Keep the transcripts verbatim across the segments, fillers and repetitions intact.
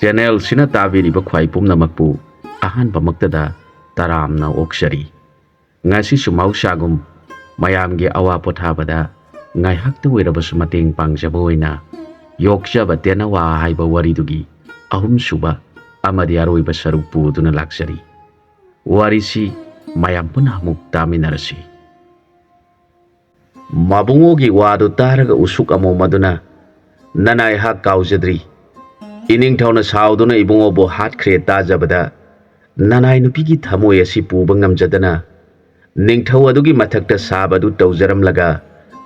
ꯆꯦꯅꯦꯜꯁꯤꯅ ꯇꯥꯕꯤꯔꯤꯕ ꯈ꯭ꯋꯥꯏ ꯄꯨꯝꯅꯃꯛꯄꯨ ꯑꯍꯥꯟꯕꯃꯛꯇꯗ ꯇꯔꯥꯝꯅ ꯑꯣꯛꯆꯔꯤ꯫ ꯉꯁꯤꯁꯨ ꯃꯍꯧꯁꯥꯒꯨꯝ ꯃꯌꯥꯝꯒꯤ ꯑꯋꯥ ꯄꯣꯊꯥꯕꯗ ꯉꯥꯏꯍꯥꯛꯇ ꯑꯣꯏꯔꯕꯁꯨ ꯃꯇꯦꯡ ꯄꯥꯡꯖꯕ ꯑꯣꯏꯅ ꯌꯣꯛꯆꯕ ꯇꯦꯅꯋꯥ ꯍꯥꯏꯕ ꯋꯥꯔꯤꯗꯨꯒꯤ ꯑꯍꯨꯝꯁꯨꯕ ꯑꯃꯗꯤ ꯑꯔꯣꯏꯕ ꯁꯔꯨꯛ ꯄꯨꯗꯨꯅ ꯂꯥꯛꯆꯔꯤ꯫ ꯋꯥꯔꯤꯁꯤ ꯃꯌꯥꯝ ꯄꯨꯟꯅ ꯑꯃꯨꯛ ꯇꯥꯃꯤꯟꯅꯔꯁꯤ꯫ ꯃꯕꯨꯡꯉꯣꯒꯤ ꯋꯥꯗꯨ ꯇꯥꯔꯒ ꯎꯁꯨꯛ ꯑꯃꯣꯝ ꯑꯗꯨꯅ, "ꯅꯅꯥꯏ ꯑꯩꯍꯥꯛ ꯀꯥꯎꯖꯗ꯭ꯔꯤ꯫ ꯏꯅꯤꯡꯊꯧꯅ ꯁꯥꯎꯗꯨꯅ ꯏꯕꯨꯡꯉꯣꯕꯨ ꯍꯥꯠꯈ꯭ꯔꯦ ꯇꯥꯖꯕꯗ, ꯅꯅꯥꯏ ꯅꯨꯄꯤꯒꯤ ꯊꯃꯣꯏ ꯑꯁꯤ ꯄꯨꯕ ꯉꯝꯖꯗꯅ ꯅꯤꯡꯊꯧ ꯑꯗꯨꯒꯤ ꯃꯊꯛꯇ ꯁꯥꯕ ꯑꯗꯨ ꯇꯧꯖꯔꯝꯂꯒ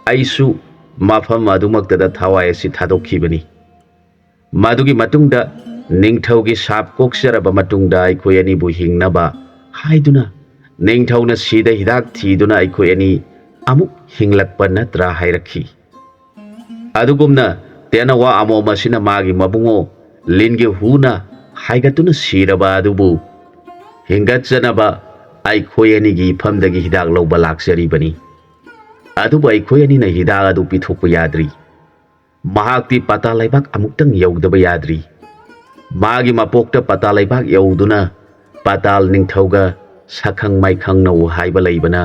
ꯑꯩꯁꯨ ꯃꯐꯝ ꯑꯗꯨꯃꯛꯇꯗ ꯊꯋꯥꯏ ꯑꯁꯤ ꯊꯥꯗꯣꯛꯈꯤꯕꯅꯤ꯫ ꯃꯗꯨꯒꯤ ꯃꯇꯨꯡꯗ ꯅꯤꯡꯊꯧꯒꯤ ꯁꯥꯞ ꯀꯣꯛꯆꯔꯕ ꯃꯇꯨꯡꯗ ꯑꯩꯈꯣꯏ ꯑꯅꯤꯕꯨ ꯍꯤꯡꯅꯕ ꯍꯥꯏꯗꯨꯅ ꯅꯤꯡꯊꯧꯅ ꯁꯤꯗ ꯍꯤꯗꯥꯛ ꯊꯤꯗꯨꯅ ꯑꯩꯈꯣꯏ ꯑꯅꯤ ꯑꯃꯨꯛ ꯍꯤꯡꯂꯛꯄ ꯅꯠꯇ꯭ꯔꯥ?" ꯍꯥꯏꯔꯛꯈꯤ꯫ ꯑꯗꯨꯒꯨꯝꯅ ꯇꯦꯅꯋꯥ ꯑꯃꯣꯝ ꯑꯁꯤꯅ ꯃꯥꯒꯤ ꯃꯕꯨꯡꯉꯣ ꯂꯤꯟꯒꯤ ꯍꯨꯅ ꯍꯥꯏꯒꯠꯇꯨꯅ ꯁꯤꯔꯕ ꯑꯗꯨꯕꯨ ꯍꯤꯡꯒꯠꯆꯅꯕ ꯑꯩꯈꯣꯏ ꯑꯅꯤꯒꯤ ꯏꯐꯝꯗꯒꯤ ꯍꯤꯗꯥꯛ ꯂꯧꯕ ꯂꯥꯛꯆꯔꯤꯕꯅꯤ꯫ ꯑꯗꯨꯕꯨ ꯑꯩꯈꯣꯏ ꯑꯅꯤꯅ ꯍꯤꯗꯥꯛ ꯑꯗꯨ ꯄꯤꯊꯣꯛꯄ ꯌꯥꯗ꯭ꯔꯤ꯫ ꯃꯍꯥꯛꯇꯤ ꯄꯇꯥꯜ ꯂꯩꯕꯥꯛ ꯑꯃꯨꯛꯇꯪ ꯌꯧꯗꯕ ꯌꯥꯗ꯭ꯔꯤ꯫ ꯃꯥꯒꯤ ꯃꯄꯣꯛꯇ ꯄꯇꯥꯜ ꯂꯩꯕꯥꯛ ꯌꯧꯗꯨꯅ ꯄꯇꯥꯜ ꯅꯤꯡꯊꯧꯒ ꯁꯛꯈꯪ ꯃꯥꯏꯈꯪꯅꯧ ꯍꯥꯏꯕ ꯂꯩꯕꯅ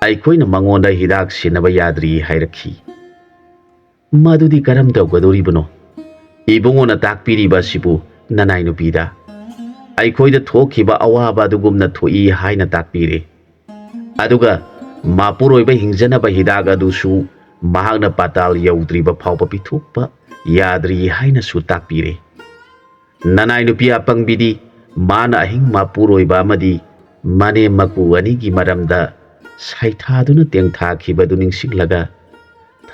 ꯑꯩꯈꯣꯏꯅ ꯃꯉꯣꯟꯗ ꯍꯤꯗꯥꯛ ꯁꯤꯟꯅꯕ ꯌꯥꯗ꯭ꯔꯤ ꯍꯥꯏꯔꯛꯈꯤ꯫ "ꯃꯗꯨꯗꯤ ꯀꯔꯝ ꯇꯧꯒꯗꯧꯔꯤꯕꯅꯣ? ꯏꯕꯨꯡꯉꯣꯅ ꯇꯥꯛꯄꯤꯔꯤꯕ ꯑꯁꯤꯕꯨ ꯅꯅꯥꯏ ꯅꯨꯄꯤꯗ ꯑꯩꯈꯣꯏꯗ ꯊꯣꯛꯈꯤꯕ ꯑꯋꯥꯕ ꯑꯗꯨꯒꯨꯝꯅ ꯊꯣꯛꯏ ꯍꯥꯏꯅ ꯇꯥꯛꯄꯤꯔꯦ꯫ ꯑꯗꯨꯒ ꯃꯄꯨꯔꯣꯏꯕ ꯍꯤꯡꯖꯅꯕ ꯍꯤꯗꯥꯛ ꯑꯗꯨꯁꯨ ꯃꯍꯥꯛꯅ ꯄꯥꯇꯥꯜ ꯌꯧꯗ꯭ꯔꯤꯕ ꯐꯥꯎꯕ ꯄꯤꯊꯣꯛꯄ ꯌꯥꯗ꯭ꯔꯤ ꯍꯥꯏꯅꯁꯨ ꯇꯥꯛꯄꯤꯔꯦ꯫ ꯅꯅꯥꯏ ꯅꯨꯄꯤ ꯑꯄꯪꯕꯤꯗꯤ ꯃꯥꯅ ꯑꯍꯤꯡ ꯃꯄꯨꯔꯣꯏꯕ ꯑꯃꯗꯤ ꯃꯅꯦꯝ ꯃꯀꯨ ꯑꯅꯤꯒꯤ ꯃꯔꯝꯗ ꯁꯩꯊꯥꯗꯨꯅ ꯇꯦꯡꯊꯥꯈꯤꯕꯗꯨ ꯅꯤꯡꯁꯤꯡꯂꯒ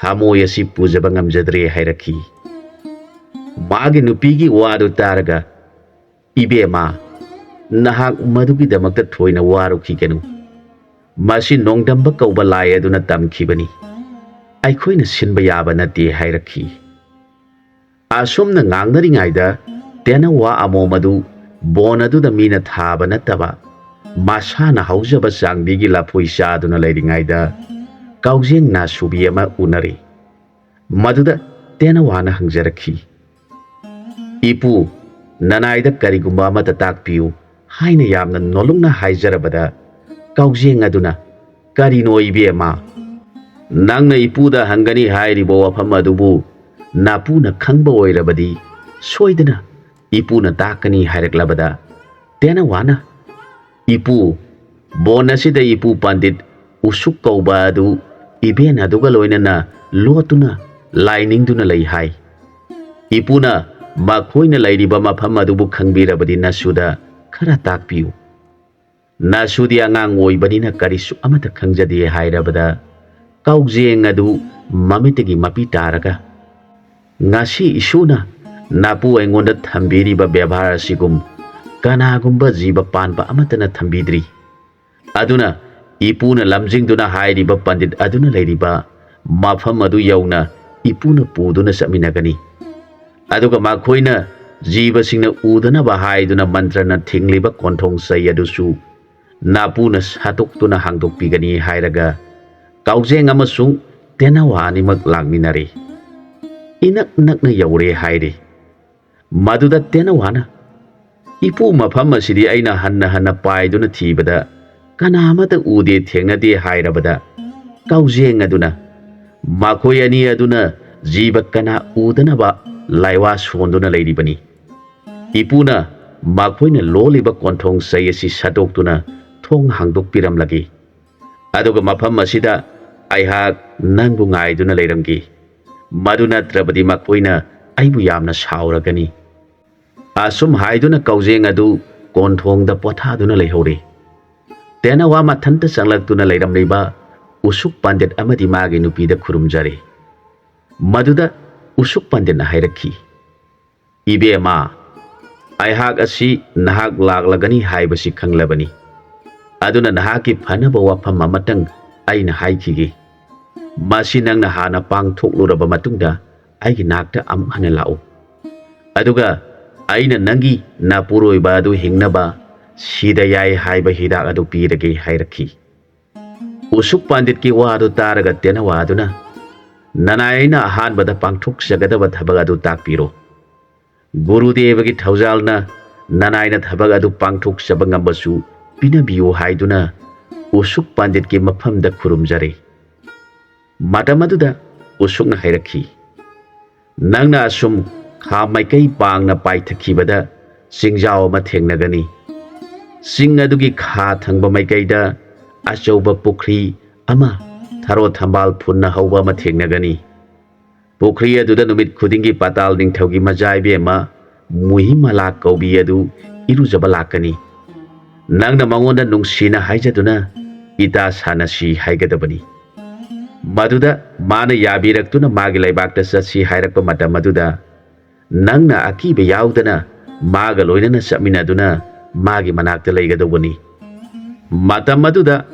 ꯊꯃꯣꯏ ꯑꯁꯤ ꯄꯨꯖꯕ ꯉꯝꯖꯗ꯭ꯔꯦ" ꯍꯥꯏꯔꯛꯈꯤ꯫ ꯃꯥꯒꯤ ꯅꯨꯄꯤꯒꯤ ꯋꯥꯗꯨ ꯇꯥꯔꯒ, "ꯏꯕꯦꯝꯃ, ꯅꯍꯥꯛ ꯃꯗꯨꯒꯤꯗꯃꯛꯇ ꯊꯣꯏꯅ ꯋꯥꯔꯨꯈꯤꯒꯅꯨ꯫ ꯃꯁꯤ ꯅꯣꯡꯗꯝꯕ ꯀꯧꯕ ꯂꯥꯏ ꯑꯗꯨꯅ ꯇꯝꯈꯤꯕꯅꯤ꯫ ꯑꯩꯈꯣꯏꯅ ꯁꯤꯟꯕ ꯌꯥꯕ ꯅꯠꯇꯦ" ꯍꯥꯏꯔꯛꯈꯤ꯫ ꯑꯁꯨꯝꯅ ꯉꯥꯡꯅꯔꯤꯉꯩꯗ ꯇꯦꯅꯋꯥ ꯑꯃꯣꯝ ꯑꯗꯨ ꯕꯣꯟ ꯑꯗꯨꯗ ꯃꯤꯅ ꯊꯥꯕ ꯅꯠꯇꯕ ꯃꯁꯥꯅ ꯍꯧꯖꯕ ꯆꯥꯡꯗꯤꯒꯤ ꯂꯐꯣꯏ ꯆꯥꯗꯨꯅ ꯂꯩꯔꯤꯉꯩꯗ ꯀꯥꯎꯖꯦꯡ ꯅꯥꯁꯨꯕꯤ ꯑꯃ ꯎꯅꯔꯦ꯫ ꯃꯗꯨꯗ ꯇꯦꯅꯋꯥꯅ ꯍꯪꯖꯔꯛꯈꯤ, "ꯏꯄꯨ, ꯅꯅꯥꯏꯗ ꯀꯔꯤꯒꯨꯝꯕ ꯑꯃꯠꯇ ꯇꯥꯛꯄꯤꯌꯨ" ꯍꯥꯏꯅ ꯌꯥꯝꯅ ꯅꯣꯂꯨꯛꯅ ꯍꯥꯏꯖꯔꯕꯗ, ꯀꯥꯎꯖꯦꯡ ꯑꯗꯨꯅ, "ꯀꯔꯤꯅꯣ ꯏꯕꯦꯝꯃ? ꯅꯪꯅ ꯏꯄꯨꯗ ꯍꯪꯒꯅꯤ ꯍꯥꯏꯔꯤꯕ ꯋꯥꯐꯝ ꯑꯗꯨꯕꯨ ꯅꯄꯨꯅ ꯈꯪꯕ ꯑꯣꯏꯔꯕꯗꯤ, ꯁꯣꯏꯗꯅ ꯏꯄꯨꯅ ꯇꯥꯛꯀꯅꯤ" ꯍꯥꯏꯔꯛꯂꯕꯗ, ꯇꯦꯅꯋꯥꯅ, "ꯏꯄꯨ, ꯕꯣꯟ ꯑꯁꯤꯗ ꯏꯄꯨ ꯄꯟꯗꯤꯠ ꯎꯁꯨꯛ ꯀꯧꯕ ꯑꯗꯨ ꯏꯕꯦꯟ ꯑꯗꯨꯒ ꯂꯣꯏꯅꯅ ꯂꯣꯠꯇꯨꯅ ꯂꯥꯏ ꯅꯤꯡꯗꯨꯅ ꯂꯩ ꯍꯥꯏ꯫ ꯏꯄꯨꯅ ꯃꯈꯣꯏꯅ ꯂꯩꯔꯤꯕ ꯃꯐꯝ ꯑꯗꯨꯕꯨ ꯈꯪꯕꯤꯔꯕꯗꯤ ꯅꯁꯨꯗ ꯈꯔ ꯇꯥꯛꯄꯤꯌꯨ꯫ ꯅꯁꯨꯗꯤ ꯑꯉꯥꯡ ꯑꯣꯏꯕꯅꯤꯅ ꯀꯔꯤꯁꯨ ꯑꯃꯠꯇ ꯈꯪꯖꯗꯦ" ꯍꯥꯏꯔꯕꯗ, ꯀꯥꯎꯖꯦꯡ ꯑꯗꯨ ꯃꯃꯤꯠꯇꯒꯤ ꯃꯄꯤ ꯇꯥꯔꯒ, "ꯉꯁꯤ ꯏꯁꯨꯅ ꯅꯄꯨ ꯑꯩꯉꯣꯟꯗ ꯊꯝꯕꯤꯔꯤꯕ ꯕꯦꯕꯥꯔ ꯑꯁꯤꯒꯨꯝ ꯀꯅꯥꯒꯨꯝꯕ ꯖꯤꯕ ꯄꯥꯟꯕ ꯑꯃꯠꯇꯅ ꯊꯝꯕꯤꯗ꯭ꯔꯤ꯫ ꯑꯗꯨꯅ ꯏꯄꯨꯅ ꯂꯝꯖꯤꯡꯗꯨꯅ ꯍꯥꯏꯔꯤꯕ ꯄꯟꯗꯤꯠ ꯑꯗꯨꯅ ꯂꯩꯔꯤꯕ ꯃꯐꯝ ꯑꯗꯨ ꯌꯧꯅ ꯏꯄꯨꯅ ꯄꯨꯗꯨꯅ ꯆꯠꯃꯤꯟꯅꯒꯅꯤ꯫ ꯑꯗꯨꯒ ꯃꯈꯣꯏꯅ ꯖꯤꯕꯁꯤꯡꯅ ꯎꯗꯅꯕ ꯍꯥꯏꯗꯨꯅ ꯃꯟꯇ꯭ꯔꯅ ꯊꯤꯡꯂꯤꯕ ꯀꯣꯟꯊꯣꯡ ꯆꯩ ꯑꯗꯨꯁꯨ ꯅꯥꯄꯨꯅ ꯁꯥꯠꯇꯣꯛꯇꯨꯅ ꯍꯥꯡꯗꯣꯛꯄꯤꯒꯅꯤ" ꯍꯥꯏꯔꯒ, ꯀꯥꯎꯖꯦꯡ ꯑꯃꯁꯨꯡ ꯇꯦꯅꯋꯥ ꯑꯅꯤꯃꯛ ꯂꯥꯛꯃꯤꯟꯅꯔꯦ꯫ ꯏꯅꯛ ꯅꯛꯅ ꯌꯧꯔꯦ ꯍꯥꯏꯔꯦ꯫ ꯃꯗꯨꯗ ꯇꯦꯅꯋꯥꯅ, "ꯏꯄꯨ, ꯃꯐꯝ ꯑꯁꯤꯗꯤ ꯑꯩꯅ ꯍꯟꯅ ꯍꯟꯅ ꯄꯥꯏꯗꯨꯅ ꯊꯤꯕꯗ ꯀꯅꯥ ꯑꯃꯠꯇ ꯎꯗꯦ, ꯊꯦꯡꯅꯗꯦ" ꯍꯥꯏꯔꯕꯗ, ꯀꯥꯎꯖꯦꯡ ꯑꯗꯨꯅ, "ꯃꯈꯣꯏ ꯑꯅꯤ ꯑꯗꯨꯅ ꯖꯤꯕ ꯀꯅꯥ ꯎꯗꯅꯕ ꯂꯥꯏꯋꯥ ꯁꯣꯟꯗꯨꯅ ꯂꯩꯔꯤꯕꯅꯤ꯫ ꯏꯄꯨꯅ ꯃꯈꯣꯏꯅ ꯂꯣꯜꯂꯤꯕ ꯀꯣꯟꯊꯣꯡ ꯆꯩ ꯑꯁꯤ ꯁꯠꯇꯣꯛꯇꯨꯅ ꯊꯣꯡ ꯍꯥꯡꯗꯣꯛꯄꯤꯔꯝꯂꯒꯦ꯫ ꯑꯗꯨꯒ ꯃꯐꯝ ꯑꯁꯤꯗ ꯑꯩꯍꯥꯛ ꯅꯪꯕꯨ ꯉꯥꯏꯗꯨꯅ ꯂꯩꯔꯝꯒꯦ꯫ ꯃꯗꯨ ꯅꯠꯇ꯭ꯔꯕꯗꯤ ꯃꯈꯣꯏꯅ ꯑꯩꯕꯨ ꯌꯥꯝꯅ ꯁꯥꯎꯔꯒꯅꯤ"꯫ ꯑꯁꯨꯝ ꯍꯥꯏꯗꯨꯅ ꯀꯥꯎꯖꯦꯡ ꯑꯗꯨ ꯀꯣꯟꯊꯣꯡꯗ ꯄꯣꯊꯥꯗꯨꯅ ꯂꯩꯍꯧꯔꯦ꯫ ꯇꯦꯅꯋꯥ ꯃꯊꯟꯇ ꯆꯪꯂꯛꯇꯨꯅ ꯂꯩꯔꯝꯂꯤꯕ ꯎꯁꯨꯛ ꯄꯟꯗꯤꯠ ꯑꯃꯗꯤ ꯃꯥꯒꯤ ꯅꯨꯄꯤꯗ ꯈꯨꯔꯨꯝꯖꯔꯦ꯫ ꯃꯗꯨꯗ ꯎꯁꯨꯛ ꯄꯟꯗꯤꯠꯅ ꯍꯥꯏꯔꯛꯈꯤ, "ꯏꯕꯦꯝꯃ, ꯑꯩꯍꯥꯛ ꯑꯁꯤ ꯅꯍꯥꯛ ꯂꯥꯛꯂꯒꯅꯤ ꯍꯥꯏꯕꯁꯤ ꯈꯪꯂꯕꯅꯤ꯫ ꯑꯗꯨꯅ ꯅꯍꯥꯛꯀꯤ ꯐꯅꯕ ꯋꯥꯐꯝ ꯑꯃꯇꯪ ꯑꯩꯅ ꯍꯥꯏꯈꯤꯒꯦ꯫ ꯃꯁꯤ ꯅꯪꯅ ꯍꯥꯟꯅ ꯄꯥꯡꯊꯣꯛꯂꯨꯔꯕ ꯃꯇꯨꯡꯗ ꯑꯩꯒꯤ ꯅꯥꯛꯇ ꯑꯃꯨꯛ ꯍꯟꯅ ꯂꯥꯛꯎ꯫ ꯑꯗꯨꯒ ꯑꯩꯅ ꯅꯪꯒꯤ ꯅꯄꯨꯔꯣꯏꯕ ꯑꯗꯨ ꯍꯤꯡꯅꯕ ꯁꯤꯗ ꯌꯥꯏ ꯍꯥꯏꯕ ꯍꯤꯗꯥꯛ ꯑꯗꯨ ꯄꯤꯔꯒꯦ" ꯍꯥꯏꯔꯛꯈꯤ꯫ ꯎꯁꯨꯛ ꯄꯟꯗꯤꯠꯀꯤ ꯋꯥꯗꯨ ꯇꯥꯔꯒ ꯇꯦꯅꯋꯥꯗꯨꯅ, "ꯅꯅꯥꯏ ꯑꯩꯅ ꯑꯍꯥꯟꯕꯗ ꯄꯥꯡꯊꯣꯛꯆꯒꯗꯕ ꯊꯕꯛ ꯑꯗꯨ ꯇꯥꯛꯄꯤꯔꯣ꯫ ꯒꯨꯔꯨꯗꯦꯕꯒꯤ ꯊꯧꯖꯥꯜꯅ ꯅꯅꯥꯏꯅ ꯊꯕꯛ ꯑꯗꯨ ꯄꯥꯡꯊꯣꯛꯆꯕ ꯉꯝꯕꯁꯨ ꯄꯤꯅꯕꯤꯌꯨ ꯍꯥꯏꯗꯨꯅ ꯎꯁꯨꯛ ꯄꯟꯗꯤꯠꯀꯤ ꯃꯐꯝꯗ ꯈꯨꯔꯨꯝꯖꯔꯦ꯫ ꯃꯇꯝ ꯑꯗꯨꯗ ꯎꯁꯨꯛꯅ ꯍꯥꯏꯔꯛꯈꯤ, "ꯅꯪꯅ ꯑꯁꯨꯝ ꯈꯥ ꯃꯥꯏꯀꯩ ꯄꯥꯡꯅ ꯄꯥꯏꯊꯈꯤꯕꯗ ꯆꯤꯡꯖꯥꯎ ꯑꯃ ꯊꯦꯡꯅꯒꯅꯤ꯫ ꯆꯤꯡ ꯑꯗꯨꯒꯤ ꯈꯥ ꯊꯪꯕ ꯃꯥꯏꯀꯩꯗ ꯑꯆꯧꯕ ꯄꯨꯈ꯭ꯔꯤ ꯑꯃ ꯊꯔꯣ ꯊꯝꯕꯥꯜ ꯐꯨꯟꯅ ꯍꯧꯕ ꯑꯃ ꯊꯦꯡꯅꯒꯅꯤ꯫ ꯄꯨꯈ꯭ꯔꯤ ꯑꯗꯨꯗ ꯅꯨꯃꯤꯠ ꯈꯨꯗꯤꯡꯒꯤ ꯄꯥꯇꯥꯜ ꯅꯤꯡꯊꯧꯒꯤ ꯃꯆꯥ ꯏꯕꯦꯝꯃ ꯃꯨꯍꯤꯃꯂꯥ ꯀꯧꯕꯤ ꯑꯗꯨ ꯏꯔꯨꯖꯕ ꯂꯥꯛꯀꯅꯤ꯫ ꯅꯪꯅ ꯃꯉꯣꯟꯗ ꯅꯨꯡꯁꯤꯅ ꯍꯥꯏꯖꯗꯨꯅ ꯏꯇꯥ ꯁꯥꯟꯅꯁꯤ ꯍꯥꯏꯒꯗꯕꯅꯤ꯫ ꯃꯗꯨꯗ ꯃꯥꯅ ꯌꯥꯕꯤꯔꯛꯇꯨꯅ ꯃꯥꯒꯤ ꯂꯩꯕꯥꯛꯇ ꯆꯠꯁꯤ ꯍꯥꯏꯔꯛꯄ ꯃꯇꯝ ꯑꯗꯨꯗ ꯅꯪꯅ ꯑꯀꯤꯕ ꯌꯥꯎꯗꯅ ꯃꯥꯒ ꯂꯣꯏꯅꯅ ꯆꯠꯃꯤꯟꯅꯗꯨꯅ ꯃꯥꯒꯤ ꯃꯅꯥꯛꯇ ꯂꯩꯒꯗꯧꯕꯅꯤ꯫ ꯃꯇꯝ ꯑꯗꯨꯗ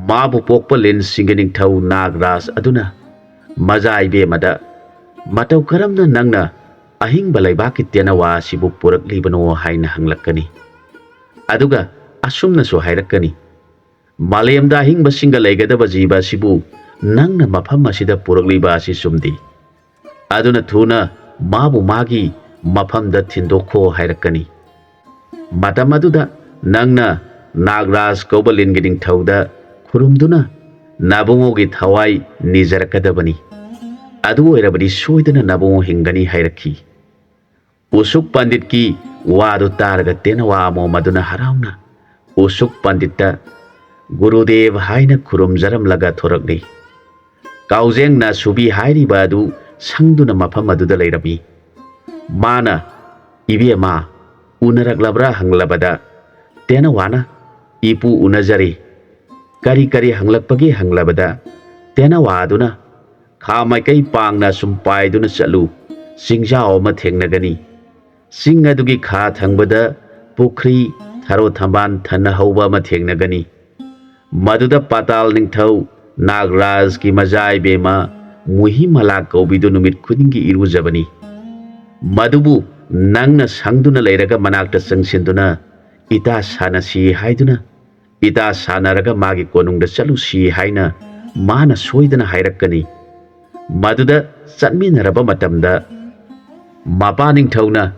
ꯃꯥꯕꯨ ꯄꯣꯛꯄ ꯂꯤꯟꯁꯤꯡꯒꯤ ꯅꯤꯡꯊꯧ ꯅꯥꯒꯔꯥꯖ ꯑꯗꯨꯅ ꯃꯖꯥ ꯏꯕꯦꯝꯃꯗ, "ꯃꯇꯧ ꯀꯔꯝꯅ ꯅꯪꯅ ꯑꯍꯤꯡꯕ ꯂꯩꯕꯥꯛꯀꯤ ꯇꯦꯅꯋꯥ ꯑꯁꯤꯕꯨ ꯄꯨꯔꯛꯂꯤꯕꯅꯣ?" ꯍꯥꯏꯅ ꯍꯪꯂꯛꯀꯅꯤ꯫ ꯑꯗꯨꯒ ꯑꯁꯨꯝꯅꯁꯨ ꯍꯥꯏꯔꯛꯀꯅꯤ, "ꯃꯥꯂꯦꯝꯗ ꯑꯍꯤꯡꯕꯁꯤꯡꯒ ꯂꯩꯒꯗꯕ ꯖꯤꯕ ꯑꯁꯤꯕꯨ ꯅꯪꯅ ꯃꯐꯝ ꯑꯁꯤꯗ ꯄꯨꯔꯛꯂꯤꯕ ꯑꯁꯤ ꯆꯨꯝꯗꯦ꯫ ꯑꯗꯨꯅ ꯊꯨꯅ ꯃꯥꯕꯨ ꯃꯥꯒꯤ ꯃꯐꯝꯗ ꯊꯤꯟꯗꯣꯛꯈꯣ" ꯍꯥꯏꯔꯛꯀꯅꯤ꯫ ꯃꯇꯝ ꯑꯗꯨꯗ ꯅꯪꯅ ꯅꯥꯒꯔꯥꯖ ꯀꯧꯕ ꯂꯤꯟꯒꯤ ꯅꯤꯡꯊꯧꯗ ꯈꯨꯔꯨꯝꯗꯨꯅ ꯅꯥꯕꯨꯡꯉꯣꯒꯤ ꯊꯋꯥꯏ ꯅꯤꯖꯔꯛꯀꯗꯕꯅꯤ꯫ ꯑꯗꯨ ꯑꯣꯏꯔꯕꯗꯤ ꯁꯣꯏꯗꯅ ꯅꯥꯕꯨꯡꯉꯣ ꯍꯤꯡꯒꯅꯤ ꯍꯥꯏꯔꯛꯈꯤ꯫ ꯎꯁꯨꯛ ꯄꯟꯗꯤꯠꯀꯤ ꯋꯥꯗꯨ ꯇꯥꯔꯒ ꯇꯦꯅꯋꯥ ꯑꯃꯣꯝ ꯑꯗꯨꯅ ꯍꯔꯥꯎꯅ ꯎꯁꯨꯛ ꯄꯟꯗꯤꯠꯇ "ꯒꯨꯔꯨꯗꯦꯕ" ꯍꯥꯏꯅ ꯈꯨꯔꯨꯝꯖꯔꯝꯂꯒ ꯊꯣꯔꯛꯂꯤ꯫ ꯀꯥꯎꯖꯦꯡ ꯅꯥꯁꯨꯕꯤ ꯍꯥꯏꯔꯤꯕ ꯑꯗꯨ ꯁꯪꯗꯨꯅ ꯃꯐꯝ ꯑꯗꯨꯗ ꯂꯩꯔꯝꯃꯤ꯫ ꯃꯥꯅ, "ꯏꯕꯦꯝꯃ, ꯎꯅꯔꯛꯂꯕ꯭ꯔꯥ?" ꯍꯪꯂꯕꯗ, ꯇꯦꯅꯋꯥꯅ, "ꯏꯄꯨ, ꯎꯅꯖꯔꯦ꯫ ꯀꯔꯤ ꯀꯔꯤ ꯍꯪꯂꯛꯄꯒꯦ?" ꯍꯪꯂꯕꯗ, ꯇꯦꯅꯋꯥ ꯑꯗꯨꯅ, "ꯈꯥ ꯃꯥꯏꯀꯩ ꯄꯥꯡꯅ ꯁꯨꯝ ꯄꯥꯏꯗꯨꯅ ꯆꯠꯂꯨ, ꯆꯤꯡꯖꯥꯎ ꯑꯃ ꯊꯦꯡꯅꯒꯅꯤ꯫ ꯆꯤꯡ ꯑꯗꯨꯒꯤ ꯈꯥ ꯊꯪꯕꯗ ꯄꯨꯈ꯭ꯔꯤ, ꯊꯔꯣ ꯊꯝꯕꯥꯜ ꯊꯟꯅ ꯍꯧꯕ ꯑꯃ ꯊꯦꯡꯅꯒꯅꯤ꯫ ꯃꯗꯨꯗ ꯄꯥꯇꯥꯜ ꯅꯤꯡꯊꯧ ꯅꯥꯒꯔꯥꯖꯀꯤ ꯃꯆꯥ ꯏꯕꯦꯝꯃ ꯃꯨꯍꯤꯃꯂꯥ ꯀꯧꯕꯤꯗꯨ ꯅꯨꯃꯤꯠ ꯈꯨꯗꯤꯡꯒꯤ ꯏꯔꯨꯖꯕꯅꯤ꯫ ꯃꯗꯨꯕꯨ ꯅꯪꯅ ꯁꯪꯗꯨꯅ ꯂꯩꯔꯒ ꯃꯅꯥꯛꯇ ꯆꯪꯁꯤꯟꯗꯨꯅ ꯏꯇꯥ ꯁꯥꯟꯅꯁꯤ ꯍꯥꯏꯗꯨꯅ, ꯏꯇꯥ ꯁꯥꯟꯅꯔꯒ ꯃꯥꯒꯤ ꯀꯣꯅꯨꯡꯗ ꯆꯠꯂꯨꯁꯤ ꯍꯥꯏꯅ ꯃꯥꯅ ꯁꯣꯏꯗꯅ ꯍꯥꯏꯔꯛꯀꯅꯤ꯫ ꯃꯗꯨꯗ ꯆꯠꯃꯤꯟꯅꯔꯕ ꯃꯇꯝꯗ ꯃꯄꯥ ꯅꯤꯡꯊꯧꯅ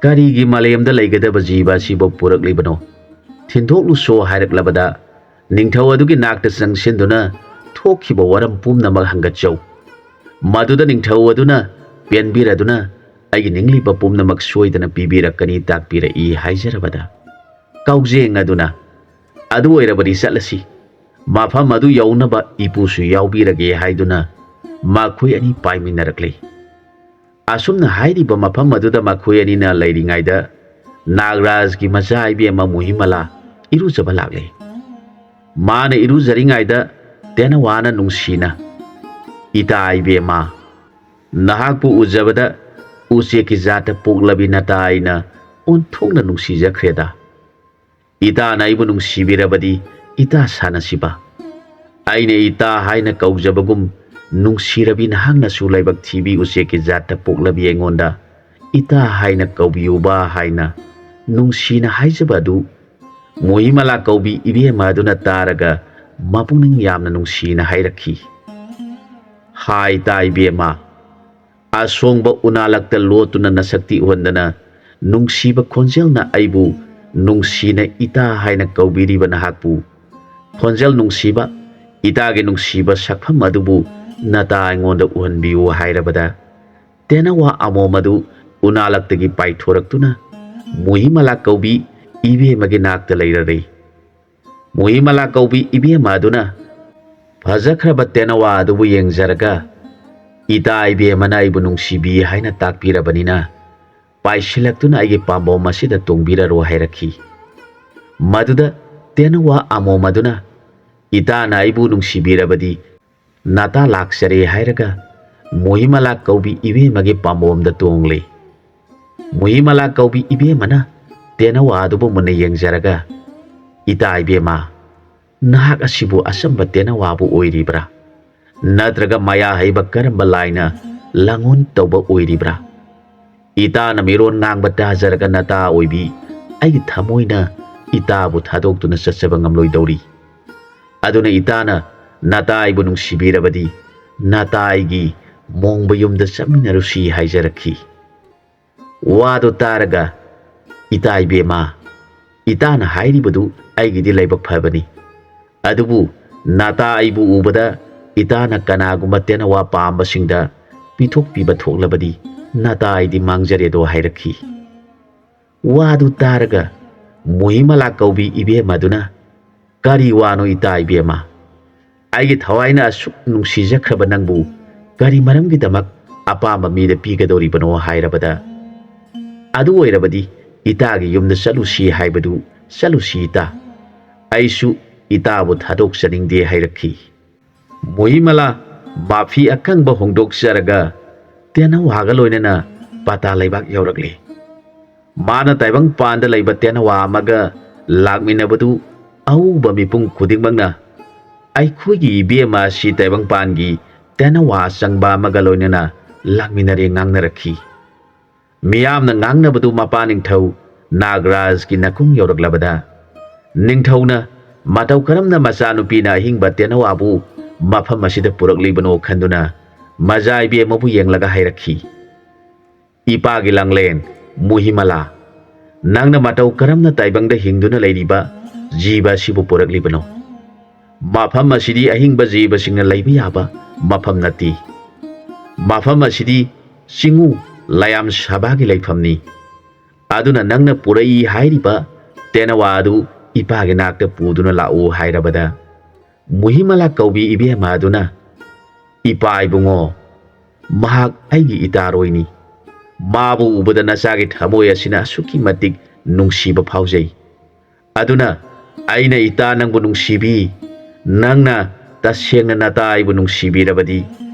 "ꯀꯔꯤꯒꯤ ꯃꯥꯂꯦꯝꯗ ꯂꯩꯒꯗꯕ ꯖꯤꯕ ꯑꯁꯤꯕꯨ ꯄꯨꯔꯛꯂꯤꯕꯅꯣ? ꯊꯤꯟꯗꯣꯛꯂꯨꯁꯣ" ꯍꯥꯏꯔꯛꯂꯕꯗ, ꯅꯤꯡꯊꯧ ꯑꯗꯨꯒꯤ ꯅꯥꯛꯇ ꯆꯪꯁꯤꯟꯗꯨꯅ ꯊꯣꯛꯈꯤꯕ ꯋꯥꯔꯝ ꯄꯨꯝꯅꯃꯛ ꯍꯪꯒꯠꯆꯧ꯫ ꯃꯗꯨꯗ ꯅꯤꯡꯊꯧ ꯑꯗꯨꯅ ꯄꯦꯟꯕꯤꯔꯗꯨꯅ ꯑꯩꯒꯤ ꯅꯤꯡꯂꯤꯕ ꯄꯨꯝꯅꯃꯛ ꯁꯣꯏꯗꯅ ꯄꯤꯕꯤꯔꯛꯀꯅꯤ ꯇꯥꯛꯄꯤꯔꯛꯏ ꯍꯥꯏꯖꯔꯕꯗ, ꯀꯥꯎꯖꯦꯡ ꯑꯗꯨꯅ, "ꯑꯗꯨ ꯑꯣꯏꯔꯕꯗꯤ ꯆꯠꯂꯁꯤ, ꯃꯐꯝ ꯑꯗꯨ ꯌꯧꯅꯕ ꯏꯄꯨꯁꯨ ꯌꯥꯎꯕꯤꯔꯒꯦ" ꯍꯥꯏꯗꯨꯅ ꯃꯈꯣꯏ ꯑꯅꯤ ꯄꯥꯏꯃꯤꯟꯅꯔꯛꯂꯤ꯫ ꯑꯁꯨꯝꯅ ꯍꯥꯏꯔꯤꯕ ꯃꯐꯝ ꯑꯗꯨꯗ ꯃꯈꯣꯏ ꯑꯅꯤꯅ ꯂꯩꯔꯤꯉꯩꯗ, ꯅꯥꯒꯔꯥꯖꯒꯤ ꯃꯆꯥ ꯏꯕꯦꯝꯃ ꯃꯨꯍꯤꯃꯂꯥ ꯏꯔꯨꯖꯕ ꯂꯥꯛꯂꯦ꯫ ꯃꯥꯅ ꯏꯔꯨꯖꯔꯤꯉꯩꯗ ꯇꯦꯅꯋꯥꯅ ꯅꯨꯡꯁꯤꯅ, "ꯏꯇꯥ ꯏꯕꯦꯝꯃ, ꯅꯍꯥꯛꯄꯨ ꯎꯖꯕꯗ ꯎꯆꯦꯛꯀꯤ ꯖꯥꯠꯇ ꯄꯣꯛꯂꯕꯤ ꯅꯇꯥ ꯑꯩꯅ ꯑꯣꯟꯊꯣꯛꯅ ꯅꯨꯡꯁꯤꯖꯈ꯭ꯔꯦꯗ꯫ ꯏꯇꯥꯅ ꯑꯩꯕꯨ ꯅꯨꯡꯁꯤꯕꯤꯔꯕꯗꯤ ꯏꯇꯥ ꯁꯥꯟꯅꯁꯤꯕ꯫ ꯑꯩꯅ ꯏꯇꯥ ꯍꯥꯏꯅ ꯀꯧꯖꯕꯒꯨꯝ ꯅꯨꯡꯁꯤꯔꯕꯤ ꯅꯍꯥꯛꯅꯁꯨ ꯂꯥꯏꯕꯛ ꯊꯤꯕꯤ ꯎꯆꯦꯛꯀꯤ ꯖꯥꯠꯇ ꯄꯣꯛꯂꯕꯤ ꯑꯩꯉꯣꯟꯗ ꯏꯇꯥ ꯍꯥꯏꯅ ꯀꯧꯕꯤꯌꯨꯕ" ꯍꯥꯏꯅ ꯅꯨꯡꯁꯤꯅ ꯍꯥꯏꯖꯕ ꯑꯗꯨ ꯃꯣꯍꯤꯃꯂꯥ ꯀꯧꯕꯤ ꯏꯕꯦꯝꯃ ꯑꯗꯨꯅ ꯇꯥꯔꯒ ꯃꯄꯨꯛꯅꯤꯡ ꯌꯥꯝꯅ ꯅꯨꯡꯁꯤꯅ ꯍꯥꯏꯔꯛꯈꯤ꯫ "ꯍꯥꯏ ꯏꯇꯥ ꯏꯕꯦꯝꯃ, ꯑꯁꯣꯡꯕ ꯎꯅꯥꯂꯛꯇ ꯂꯣꯠꯇꯨꯅ ꯅꯁꯛꯇꯤ ꯎꯍꯟꯗꯅ ꯅꯨꯡꯁꯤꯕ ꯈꯣꯟꯖꯦꯜꯅ ꯑꯩꯕꯨ ꯅꯨꯡꯁꯤꯅ ꯏꯇꯥ ꯍꯥꯏꯅ ꯀꯧꯕꯤꯔꯤꯕ ꯅꯍꯥꯛꯄꯨ, ꯈꯣꯟꯖꯦꯜ ꯅꯨꯡꯁꯤꯕ, ꯏꯇꯥꯒꯤ ꯅꯨꯡꯁꯤꯕ ꯁꯛꯐꯝ ꯑꯗꯨꯕꯨ ꯅꯇꯥ ꯑꯩꯉꯣꯟꯗ ꯎꯍꯟꯕꯤꯌꯨ" ꯍꯥꯏꯔꯕꯗ, ꯇꯦꯅꯋꯥ ꯑꯃꯣꯝ ꯑꯗꯨ ꯎꯅꯥꯂꯛꯇꯒꯤ ꯄꯥꯏꯊꯣꯔꯛꯇꯨꯅ ꯃꯨꯍꯤꯃꯂꯥ ꯀꯧꯕꯤ ꯏꯕꯦꯝꯃꯒꯤ ꯅꯥꯛꯇ ꯂꯩꯔꯔꯦ꯫ ꯃꯨꯍꯤꯃꯂꯥ ꯀꯧꯕꯤ ꯏꯕꯦꯝꯃ ꯑꯗꯨꯅ ꯐꯖꯈ꯭ꯔꯕ ꯇꯦꯅꯋꯥ ꯑꯗꯨꯕꯨ ꯌꯦꯡꯖꯔꯒ, "ꯏꯇꯥ ꯏꯕꯦꯝꯃꯅ ꯑꯩꯕꯨ ꯅꯨꯡꯁꯤꯕꯤ ꯍꯥꯏꯅ ꯇꯥꯛꯄꯤꯔꯕꯅꯤꯅ, ꯄꯥꯏꯁꯤꯜꯂꯛꯇꯨꯅ ꯑꯩꯒꯤ ꯄꯥꯝꯕꯣꯝ ꯑꯁꯤꯗ ꯇꯣꯡꯕꯤꯔꯔꯣ" ꯍꯥꯏꯔꯛꯈꯤ꯫ ꯃꯗꯨꯗ ꯇꯦꯅꯋꯥ ꯑꯃꯣꯝ ꯑꯗꯨꯅ, "ꯏꯇꯥꯅ ꯑꯩꯕꯨ ꯅꯨꯡꯁꯤꯕꯤꯔꯕꯗꯤ ꯅꯥꯇꯥ ꯂꯥꯛꯆꯔꯦ" ꯍꯥꯏꯔꯒ ꯃꯨꯍꯤꯃꯂꯥ ꯀꯧꯕꯤ ꯏꯕꯦꯝꯃꯒꯤ ꯄꯥꯝꯕꯣꯝꯗ ꯇꯣꯡꯂꯦ꯫ ꯃꯨꯍꯤꯃꯂꯥ ꯀꯧꯕꯤ ꯏꯕꯦꯝꯃꯅ ꯇꯦꯅꯋꯥ ꯑꯗꯨꯕꯨ ꯃꯨꯟꯅ ꯌꯦꯡꯖꯔꯒ, "ꯏꯇꯥ ꯏꯕꯦꯝꯃ, ꯅꯍꯥꯛ ꯑꯁꯤꯕꯨ ꯑꯆꯝꯕ ꯇꯦꯅꯋꯥꯕꯨ ꯑꯣꯏꯔꯤꯕ꯭ꯔꯥ? ꯅꯠꯇ꯭ꯔꯒ ꯃꯌꯥ ꯍꯩꯕ ꯀꯔꯝꯕ ꯂꯥꯏꯅ ꯂꯥꯡꯑꯣꯟ ꯇꯧꯕ ꯑꯣꯏꯔꯤꯕ꯭ꯔꯥ? ꯏꯇꯥꯅ ꯃꯤꯔꯣꯟ ꯉꯥꯡꯕ ꯇꯥꯖꯔꯒ ꯅꯇꯥ ꯑꯣꯏꯕꯤ ꯑꯩꯒꯤ ꯊꯃꯣꯏꯅ ꯏꯇꯥꯕꯨ ꯊꯥꯗꯣꯛꯇꯨꯅ ꯆꯠꯆꯕ ꯉꯝꯂꯣꯏꯗꯧꯔꯤ꯫ ꯑꯗꯨꯅ ꯏꯇꯥꯅ ꯅꯇꯥ ꯑꯩꯕꯨ ꯅꯨꯡꯁꯤꯕꯤꯔꯕꯗꯤ ꯅꯇꯥ ꯑꯩꯒꯤ ꯃꯣꯡꯕ ꯌꯨꯝꯗ ꯆꯠꯃꯤꯟꯅꯔꯨꯁꯤ" ꯍꯥꯏꯖꯔꯛꯈꯤ꯫ ꯋꯥꯗꯨ ꯇꯥꯔꯒ, "ꯏꯇꯥ ꯏꯕꯦꯝꯃ, ꯏꯇꯥꯅ ꯍꯥꯏꯔꯤꯕꯗꯨ ꯑꯩꯒꯤꯗꯤ ꯂꯥꯏꯕꯛ ꯐꯕꯅꯤ꯫ ꯑꯗꯨꯕꯨ ꯅꯥꯇꯥ ꯑꯩꯕꯨ ꯎꯕꯗ ꯏꯇꯥꯅ ꯀꯅꯥꯒꯨꯝꯕ ꯇꯦꯅꯋꯥ ꯄꯥꯝꯕꯁꯤꯡꯗ ꯄꯤꯊꯣꯛꯄꯤꯕ ꯊꯣꯛꯂꯕꯗꯤ ꯅꯥꯇꯥ ꯑꯩꯗꯤ ꯃꯥꯡꯖꯔꯦꯗꯣ" ꯍꯥꯏꯔꯛꯈꯤ꯫ ꯋꯥꯗꯨ ꯇꯥꯔꯒ ꯃꯨꯍꯤꯃꯂꯥ ꯀꯧꯕꯤ ꯏꯕꯦꯝꯃꯗꯨꯅ, "ꯀꯔꯤ ꯋꯥꯅꯣ ꯏꯇꯥ ꯏꯕꯦꯝꯃ? ꯑꯩꯒꯤ ꯊꯋꯥꯏꯅ ꯑꯁꯨꯛ ꯅꯨꯡꯁꯤꯖꯈ꯭ꯔꯕ ꯅꯪꯕꯨ ꯀꯔꯤ ꯃꯔꯝꯒꯤꯗꯃꯛ ꯑꯄꯥꯝꯕ ꯃꯤꯗ ꯄꯤꯒꯗꯧꯔꯤꯕꯅꯣ?" ꯍꯥꯏꯔꯕꯗ, "ꯑꯗꯨ ꯑꯣꯏꯔꯕꯗꯤ ꯏꯇꯥꯒꯤ ꯌꯨꯝꯗ ꯆꯠꯂꯨꯁꯤ ꯍꯥꯏꯕꯗꯨ ꯆꯠꯂꯨꯁꯤ ꯏꯇꯥ꯫ ꯑꯩꯁꯨ ꯏꯇꯥꯕꯨ ꯊꯥꯗꯣꯛꯆꯅꯤꯡꯗꯦ" ꯍꯥꯏꯔꯛꯈꯤ꯫ ꯃꯨꯍꯤꯃꯂꯥ ꯃꯥꯐꯤ ꯑꯀꯪꯕ ꯍꯣꯡꯗꯣꯛꯆꯔꯒ ꯇꯦꯅꯋꯥꯒ ꯂꯣꯏꯅꯅ ꯄꯥꯇꯥ ꯂꯩꯕꯥꯛ ꯌꯧꯔꯛꯂꯤ꯫ ꯃꯥꯅ ꯇꯥꯏꯕꯪꯄꯥꯟꯗ ꯂꯩꯕ ꯇꯦꯅꯋꯥ ꯑꯃꯒ ꯂꯥꯛꯃꯤꯟꯅꯕꯗꯨ ꯑꯎꯕ ꯃꯤꯄꯨꯝ ꯈꯨꯗꯤꯡꯃꯛꯅ ꯑꯩꯈꯣꯏꯒꯤ ꯏꯕꯦꯝꯃ ꯑꯁꯤ ꯇꯥꯏꯕꯪꯄꯥꯟꯒꯤ ꯇꯦꯅꯋꯥ ꯑꯆꯪꯕ ꯑꯃꯒ ꯂꯣꯏꯅꯅ ꯂꯥꯛꯃꯤꯟꯅꯔꯦ ꯉꯥꯡꯅꯔꯛꯈꯤ꯫ ꯃꯤꯌꯥꯝꯅ ꯉꯥꯡꯅꯕꯗꯨ ꯃꯄꯥ ꯅꯤꯡꯊꯧ ꯅꯥꯒꯔꯥꯖꯀꯤ ꯅꯥꯀꯣꯡ ꯌꯧꯔꯛꯂꯕꯗ, ꯅꯤꯡꯊꯧꯅ ꯃꯇꯧ ꯀꯔꯝꯅ ꯃꯆꯥꯅꯨꯄꯤꯅ ꯑꯍꯤꯡꯕ ꯇꯦꯅꯋꯥꯕꯨ ꯃꯐꯝ ꯑꯁꯤꯗ ꯄꯨꯔꯛꯂꯤꯕꯅꯣ ꯈꯟꯗꯨꯅ ꯃꯖꯥ ꯏꯕꯦꯝꯃꯕꯨ ꯌꯦꯡꯂꯒ ꯍꯥꯏꯔꯛꯈꯤ, "ꯏꯄꯥꯒꯤ ꯂꯥꯡꯂꯦꯟ ꯃꯨꯍꯤꯃꯂꯥ, ꯅꯪꯅ ꯃꯇꯧ ꯀꯔꯝꯅ ꯇꯥꯏꯕꯪꯗ ꯍꯤꯡꯗꯨꯅ ꯂꯩꯔꯤꯕ ꯖꯤꯕ ꯑꯁꯤꯕꯨ ꯄꯨꯔꯛꯂꯤꯕꯅꯣ? ꯃꯐꯝ ꯑꯁꯤꯗꯤ ꯑꯍꯤꯡꯕ ꯖꯤꯕꯁꯤꯡꯅ ꯂꯩꯕ ꯌꯥꯕ ꯃꯐꯝ ꯅꯠꯇꯦ꯫ ꯃꯐꯝ ꯑꯁꯤꯗꯤ ꯆꯤꯡꯉꯨ ꯂꯥꯌꯥꯝ ꯁꯥꯕꯥꯒꯤ ꯂꯩꯐꯝꯅꯤ꯫ ꯑꯗꯨꯅ ꯅꯪꯅ ꯄꯨꯔꯛꯏ ꯍꯥꯏꯔꯤꯕ ꯇꯦꯅꯋꯥ ꯑꯗꯨ ꯏꯄꯥꯒꯤ ꯅꯥꯛꯇ ꯄꯨꯗꯨꯅ ꯂꯥꯛꯎ" ꯍꯥꯏꯔꯕꯗ, ꯃꯨꯍꯤꯃꯂꯥ ꯀꯧꯕꯤ ꯏꯕꯦꯝꯃ ꯑꯗꯨꯅ, "ꯏꯄꯥ ꯏꯕꯨꯡꯉꯣ, ꯃꯍꯥꯛ ꯑꯩꯒꯤ ꯏꯇꯥꯔꯣꯏꯅꯤ꯫ ꯃꯥꯕꯨ ꯎꯕꯗ ꯅꯆꯥꯒꯤ ꯊꯃꯣꯏ ꯑꯁꯤꯅ ꯑꯁꯨꯛꯀꯤ ꯃꯇꯤꯛ ꯅꯨꯡꯁꯤꯕ ꯐꯥꯎꯖꯩ꯫ ꯑꯗꯨꯅ ꯑꯩꯅ ꯏꯇꯥ ꯅꯪꯕꯨ ꯅꯨꯡꯁꯤꯕꯤ, ꯅꯪꯅ ꯇꯁꯦꯡꯅ ꯅꯇꯥ ꯑꯩꯕꯨ ꯅꯨꯡꯁꯤꯕꯤꯔꯕꯗꯤ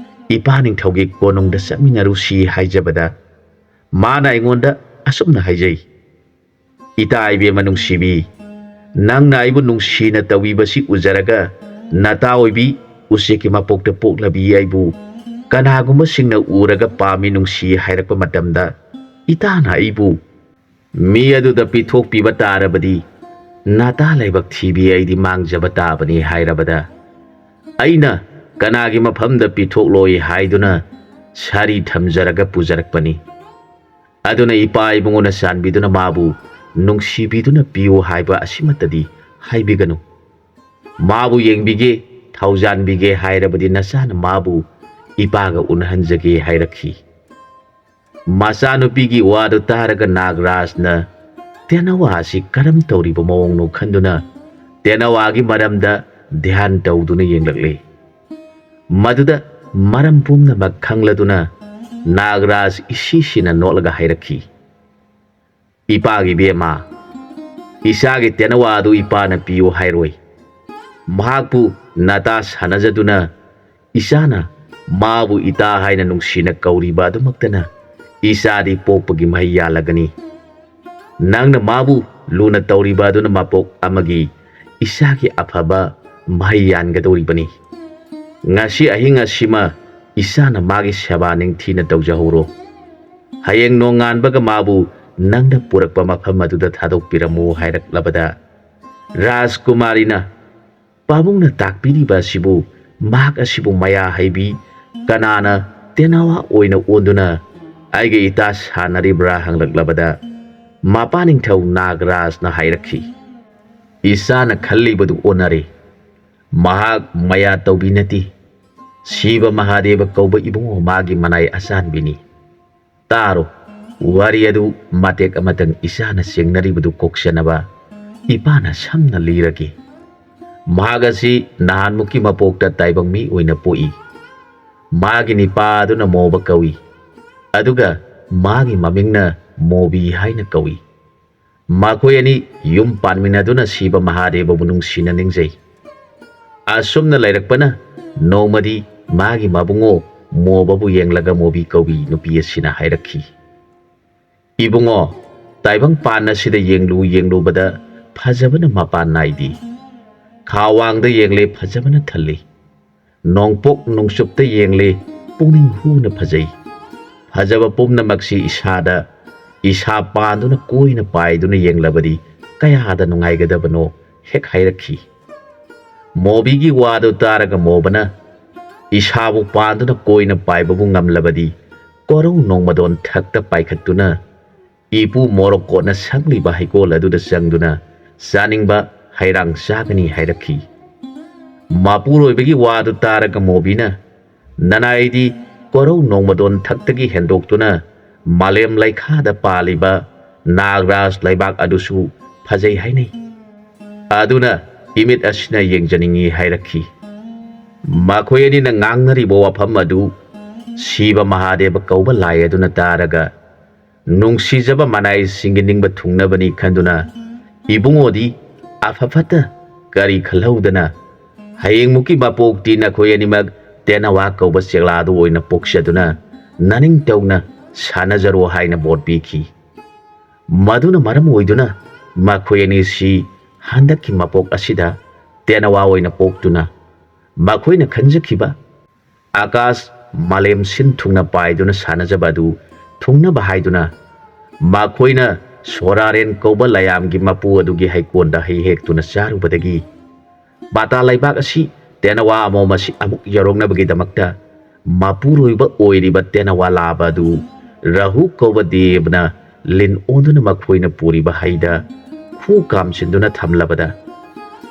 ꯏꯄꯥ ꯅꯤꯡꯊꯧꯒꯤ ꯀꯣꯅꯨꯡꯗ ꯆꯠꯃꯤꯟꯅꯔꯨꯁꯤ" ꯍꯥꯏꯖꯕꯗ, ꯃꯥꯅ ꯑꯩꯉꯣꯟꯗ ꯑꯁꯨꯝꯅ ꯍꯥꯏꯖꯩ, "ꯏꯇꯥ ꯏꯕꯦꯝꯃ ꯅꯨꯡꯁꯤꯕꯤ, ꯅꯪꯅ ꯑꯩꯕꯨ ꯅꯨꯡꯁꯤꯅ ꯇꯧꯕꯤꯕꯁꯤ ꯎꯖꯔꯒ ꯅꯇꯥ ꯑꯣꯏꯕꯤ ꯎꯆꯦꯛꯀꯤ ꯃꯄꯣꯛꯇ ꯄꯣꯛꯂꯕꯤ ꯑꯩꯕꯨ ꯀꯅꯥꯒꯨꯝꯕꯁꯤꯡꯅ ꯎꯔꯒ ꯄꯥꯝꯃꯤ ꯅꯨꯡꯁꯤ ꯍꯥꯏꯔꯛꯄ ꯃꯇꯝꯗ ꯏꯇꯥꯅ ꯑꯩꯕꯨ ꯃꯤ ꯑꯗꯨꯗ ꯄꯤꯊꯣꯛꯄꯤꯕ ꯇꯥꯔꯕꯗꯤ ꯅꯇꯥ ꯂꯥꯏꯕꯛ ꯊꯤꯕꯤ ꯑꯩꯗꯤ ꯃꯥꯡꯖꯕ ꯇꯥꯕꯅꯤ" ꯍꯥꯏꯔꯕꯗ, ꯑꯩꯅ ꯀꯅꯥꯒꯤ ꯃꯐꯝꯗ ꯄꯤꯊꯣꯛꯂꯣꯏ ꯍꯥꯏꯗꯨꯅ ꯁꯥꯔꯤ ꯊꯝꯖꯔꯒ ꯄꯨꯖꯔꯛꯄꯅꯤ꯫ ꯑꯗꯨꯅ ꯏꯄꯥ ꯏꯕꯨꯡꯉꯣꯅ ꯆꯥꯟꯕꯤꯗꯨꯅ ꯃꯥꯕꯨ ꯅꯨꯡꯁꯤꯕꯤꯗꯨꯅ ꯄꯤꯌꯨ ꯍꯥꯏꯕ ꯑꯁꯤꯃꯠꯇꯗꯤ ꯍꯥꯏꯕꯤꯒꯅꯨ꯫ ꯃꯥꯕꯨ ꯌꯦꯡꯕꯤꯒꯦ, ꯊꯧꯖꯥꯟꯕꯤꯒꯦ ꯍꯥꯏꯔꯕꯗꯤ ꯅꯆꯥꯅ ꯃꯥꯕꯨ ꯏꯄꯥꯒ ꯎꯅꯍꯟꯖꯒꯦ ꯍꯥꯏꯔꯛꯈꯤ꯫ ꯃꯆꯥꯅꯨꯄꯤꯒꯤ ꯋꯥꯗꯨ ꯇꯥꯔꯒ ꯅꯥꯒꯔꯥꯖꯅ ꯇꯦꯅꯋꯥ ꯑꯁꯤ ꯀꯔꯝ ꯇꯧꯔꯤꯕ ꯃꯑꯣꯡꯅꯣ ꯈꯟꯗꯨꯅ ꯇꯦꯅꯋꯥꯒꯤ ꯃꯔꯝꯗ ꯙ꯭ꯌꯥꯟ ꯇꯧꯗꯨꯅ ꯌꯦꯡꯂꯛꯂꯦ꯫ ꯃꯗꯨꯗ ꯃꯔꯝ ꯄꯨꯝꯅꯃꯛ ꯈꯪꯂꯗꯨꯅ ꯅꯥꯒꯔꯥꯖ ꯏꯁꯤꯁꯤꯅ ꯅꯣꯛꯂꯒ ꯍꯥꯏꯔꯛꯈꯤ, "ꯏꯄꯥꯒꯤ ꯕꯦꯝꯃ, ꯏꯆꯥꯒꯤ ꯇꯦꯅꯋꯥ ꯑꯗꯨ ꯏꯄꯥꯅ ꯄꯤꯌꯨ ꯍꯥꯏꯔꯣꯏ꯫ ꯃꯍꯥꯛꯄꯨ ꯅꯇꯥ ꯁꯥꯟꯅꯖꯗꯨꯅ ꯏꯆꯥꯅ ꯃꯥꯕꯨ ꯏꯇꯥ ꯍꯥꯏꯅ ꯅꯨꯡꯁꯤꯅ ꯀꯧꯔꯤꯕ ꯑꯗꯨꯃꯛꯇꯅ ꯏꯆꯥꯗꯤ ꯄꯣꯛꯄꯒꯤ ꯃꯍꯩ ꯌꯥꯜꯂꯒꯅꯤ꯫ ꯅꯪꯅ ꯃꯥꯕꯨ ꯂꯨꯅ ꯇꯧꯔꯤꯕ ꯑꯗꯨꯅ ꯃꯄꯣꯛ ꯑꯃꯒꯤ ꯏꯆꯥꯒꯤ ꯑꯐꯕ ꯃꯍꯩ ꯌꯥꯟꯒꯗꯧꯔꯤꯕꯅꯤ꯫ ꯉꯁꯤ ꯑꯍꯤꯡ ꯑꯁꯤꯃ ꯏꯆꯥꯅ ꯃꯥꯒꯤ ꯁꯦꯕꯥ ꯅꯤꯡꯊꯤꯅ ꯇꯧꯖꯍꯧꯔꯣ꯫ ꯍꯌꯦꯡ ꯅꯣꯡꯉꯥꯟꯕꯒ ꯃꯥꯕꯨ ꯅꯪꯅ ꯄꯨꯔꯛꯄ ꯃꯐꯝ ꯑꯗꯨꯗ ꯊꯥꯗꯣꯛꯄꯤꯔꯝꯃꯨ" ꯍꯥꯏꯔꯛꯂꯕꯗ ꯔꯥꯖꯀꯨꯃꯥꯔꯤꯅ, "ꯄꯥꯕꯨꯡꯅ ꯇꯥꯛꯄꯤꯔꯤꯕ ꯑꯁꯤꯕꯨ, ꯃꯍꯥꯛ ꯑꯁꯤꯕꯨ ꯃꯌꯥ ꯍꯩꯕꯤ, ꯀꯅꯥꯅ ꯇꯦꯅꯋꯥ ꯑꯣꯏꯅ ꯑꯣꯟꯗꯨꯅ ꯑꯩꯒ ꯏꯇꯥ ꯁꯥꯟꯅꯔꯤꯕ꯭ꯔꯥ?" ꯍꯪꯂꯛꯂꯕꯗ ꯃꯄꯥ ꯅꯤꯡꯊꯧ ꯅꯥꯒꯔꯥꯖꯅ ꯍꯥꯏꯔꯛꯈꯤ, "ꯏꯆꯥꯅ ꯈꯜꯂꯤꯕꯗꯨ ꯑꯣꯟꯅꯔꯦ꯫ ꯃꯍꯥꯛ ꯃꯌꯥ ꯇꯧꯕꯤ ꯅꯠꯇꯦ꯫ ꯁꯤꯕ ꯃꯍꯥꯗꯦꯕ ꯀꯧꯕ ꯏꯕꯨꯡꯉꯣ ꯃꯥꯒꯤ ꯃꯅꯥꯏ ꯑꯆꯥꯟꯕꯤꯅꯤ꯫ ꯇꯥꯔꯣ, ꯋꯥꯔꯤ ꯑꯗꯨ ꯃꯇꯦꯛ ꯑꯃꯇꯪ ꯏꯆꯥꯅ ꯆꯦꯡꯅꯔꯤꯕꯗꯨ ꯀꯣꯛꯆꯅꯕ ꯏꯄꯥꯅ ꯁꯝꯅ ꯂꯤꯔꯒꯦ꯫ ꯃꯍꯥꯛ ꯑꯁꯤ ꯅꯍꯥꯟꯃꯨꯛꯀꯤ ꯃꯄꯣꯛꯇ ꯇꯥꯏꯕꯪ ꯃꯤ ꯑꯣꯏꯅ ꯄꯣꯛꯏ꯫ ꯃꯥꯒꯤ ꯅꯤꯄꯥ ꯑꯗꯨꯅ ꯃꯣꯕ ꯀꯧꯏ, ꯑꯗꯨꯒ ꯃꯥꯒꯤ ꯃꯃꯤꯡꯅ ꯃꯣꯕꯤ ꯍꯥꯏꯅ ꯀꯧꯏ꯫ ꯃꯈꯣꯏ ꯑꯅꯤ ꯌꯨꯝ ꯄꯥꯟꯃꯤꯟꯅꯗꯨꯅ ꯁꯤꯕ ꯃꯍꯥꯗꯦꯕꯕꯨ ꯅꯨꯡꯁꯤꯅ ꯅꯤꯡꯖꯩ꯫ ꯑꯁꯨꯝꯅ ꯂꯩꯔꯛꯄꯅ ꯅꯣꯡꯃꯗꯤ ꯃꯥꯒꯤ ꯃꯕꯨꯡꯉꯣ ꯃꯣꯕꯕꯨ ꯌꯦꯡꯂꯒ ꯃꯣꯕꯤ ꯀꯧꯕꯤ ꯅꯨꯄꯤ ꯑꯁꯤꯅ ꯍꯥꯏꯔꯛꯈꯤ, 'ꯏꯕꯨꯡꯉꯣ, ꯇꯥꯏꯕꯪ ꯄꯥꯟ ꯑꯁꯤꯗ ꯌꯦꯡꯂꯨ ꯌꯦꯡꯂꯨꯕꯗ ꯐꯖꯕꯅ ꯃꯄꯥꯟ ꯅꯥꯏꯗꯦ꯫ ꯈꯥ ꯋꯥꯡꯗ ꯌꯦꯡꯂꯦ, ꯐꯖꯕꯅ ꯊꯜꯂꯤ꯫ ꯅꯣꯡꯄꯣꯛ ꯅꯣꯡꯆꯨꯞꯇ ꯌꯦꯡꯂꯦ, ꯄꯨꯛꯅꯤꯡ ꯍꯨꯅ ꯐꯖꯩ꯫ ꯐꯖꯕ ꯄꯨꯝꯅꯃꯛꯁꯤ ꯏꯁꯥꯗ, ꯏꯁꯥ ꯄꯥꯟꯗꯨꯅ ꯀꯣꯏꯅ ꯄꯥꯏꯗꯨꯅ ꯌꯦꯡꯂꯕꯗꯤ ꯀꯌꯥꯗ ꯅꯨꯡꯉꯥꯏꯒꯗꯕꯅꯣ' ꯍꯦꯛ ꯍꯥꯏꯔꯛꯈꯤ꯫ ꯃꯣꯕꯤꯒꯤ ꯋꯥꯗꯨ ꯇꯥꯔꯒ ꯃꯣꯕꯅ, "ꯏꯁꯥꯕꯨ ꯄꯥꯟꯗꯨꯅ ꯀꯣꯏꯅ ꯄꯥꯏꯕꯕꯨ ꯉꯝꯂꯕꯗꯤ ꯀꯣꯔꯧ ꯅꯣꯡꯃꯗꯣꯟ ꯊꯛꯇ ꯄꯥꯏꯈꯠꯇꯨꯅ ꯏꯄꯨ ꯃꯣꯔꯣꯛ ꯀꯣꯠꯅ ꯁꯪꯂꯤꯕ ꯍꯩꯀꯣꯜ ꯑꯗꯨꯗ ꯆꯪꯗꯨꯅ ꯆꯥꯅꯤꯡꯕ ꯍꯩꯔꯥꯡ ꯆꯥꯒꯅꯤ ꯍꯥꯏꯔꯛꯈꯤ꯫ ꯃꯄꯨꯔꯣꯏꯕꯒꯤ ꯋꯥꯗꯨ ꯇꯥꯔꯒ ꯃꯣꯕꯤꯅ, "ꯅꯅꯥꯏꯗꯤ ꯀꯣꯔꯧ ꯅꯣꯡꯃꯗꯣꯟ ꯊꯛꯇꯒꯤ ꯍꯦꯟꯗꯣꯛꯇꯨꯅ ꯃꯥꯂꯦꯝ ꯂꯩꯈꯥꯗ ꯄꯥꯜꯂꯤꯕ ꯅꯥꯒꯔꯥꯖ ꯂꯩꯕꯥꯛ ꯑꯗꯨꯁꯨ ꯐꯖꯩ ꯍꯥꯏꯅꯩ꯫ ꯑꯗꯨꯅ ꯏꯃꯤꯠ ꯑꯁꯤꯅ ꯌꯦꯡꯖꯅꯤꯡꯏ" ꯍꯥꯏꯔꯛꯈꯤ꯫ ꯃꯈꯣꯏ ꯑꯅꯤꯅ ꯉꯥꯡꯅꯔꯤꯕ ꯋꯥꯐꯝ ꯑꯗꯨ ꯁꯤꯕ ꯃꯍꯥꯗꯦꯕ ꯀꯧꯕ ꯂꯥꯏ ꯑꯗꯨꯅ ꯇꯥꯔꯒ, ꯅꯨꯡꯁꯤꯖꯕ ꯃꯅꯥꯏꯁꯤꯡꯒꯤ ꯅꯤꯡꯕ ꯊꯨꯡꯅꯕꯅꯤ ꯈꯟꯗꯨꯅ, ꯏꯕꯨꯡꯉꯣꯗꯤ ꯑꯐ ꯐꯠꯇ ꯀꯔꯤ ꯈꯜꯍꯧꯗꯅ, "ꯍꯌꯦꯡꯃꯨꯛꯀꯤ ꯃꯄꯣꯛꯇꯤ ꯅꯈꯣꯏ ꯑꯅꯤꯃꯛ ꯇꯦꯅꯋꯥ ꯀꯧꯕ ꯆꯦꯛꯂꯥꯗꯨ ꯑꯣꯏꯅ ꯄꯣꯛꯆꯗꯨꯅ ꯅꯅꯤꯡꯇꯧꯅ ꯁꯥꯟꯅꯖꯔꯣ" ꯍꯥꯏꯅ ꯕꯣꯔ ꯄꯤꯈꯤ꯫ ꯃꯗꯨꯅ ꯃꯔꯝ ꯑꯣꯏꯗꯨꯅ ꯃꯈꯣꯏ ꯑꯅꯤꯁꯤ ꯍꯟꯗꯛꯀꯤ ꯃꯄꯣꯛ ꯑꯁꯤꯗ ꯇꯦꯅꯋꯥ ꯑꯣꯏꯅ ꯄꯣꯛꯇꯨꯅ ꯃꯈꯣꯏꯅ ꯈꯟꯖꯈꯤꯕ ꯑꯀꯥꯁ ꯃꯥꯂꯦꯝ ꯁꯤꯟ ꯊꯨꯡꯅ ꯄꯥꯏꯗꯨꯅ ꯁꯥꯟꯅꯖꯕ ꯑꯗꯨ ꯊꯨꯡꯅꯕ ꯍꯥꯏꯗꯨꯅ ꯃꯈꯣꯏꯅ ꯁꯣꯔꯥꯔꯦꯟ ꯀꯧꯕ ꯂꯥꯏꯌꯥꯝꯒꯤ ꯃꯄꯨ ꯑꯗꯨꯒꯤ ꯍꯩꯀꯣꯟꯗ ꯍꯩ ꯍꯦꯛꯇꯨꯅ ꯆꯥꯔꯨꯕꯗꯒꯤ ꯄꯥꯇꯥ ꯂꯩꯕꯥꯛ ꯑꯁꯤ ꯇꯦꯅꯋꯥ ꯑꯃꯣꯝ ꯑꯁꯤ ꯑꯃꯨꯛ ꯌꯧꯔꯛꯅꯕꯒꯤꯗꯃꯛꯇ ꯃꯄꯨꯔꯣꯏꯕ ꯑꯣꯏꯔꯤꯕ ꯇꯦꯅꯋꯥ ꯂꯥꯕ ꯑꯗꯨ ꯔꯥꯍꯨ ꯀꯧꯕ ꯗꯦꯕꯅ ꯂꯤꯟ ꯑꯣꯟꯗꯨꯅ ꯃꯈꯣꯏꯅ ꯄꯨꯔꯤꯕ ꯍꯩꯗ ꯈꯨ ꯀꯥꯝꯁꯤꯟꯗꯨꯅ ꯊꯝꯂꯕꯗ,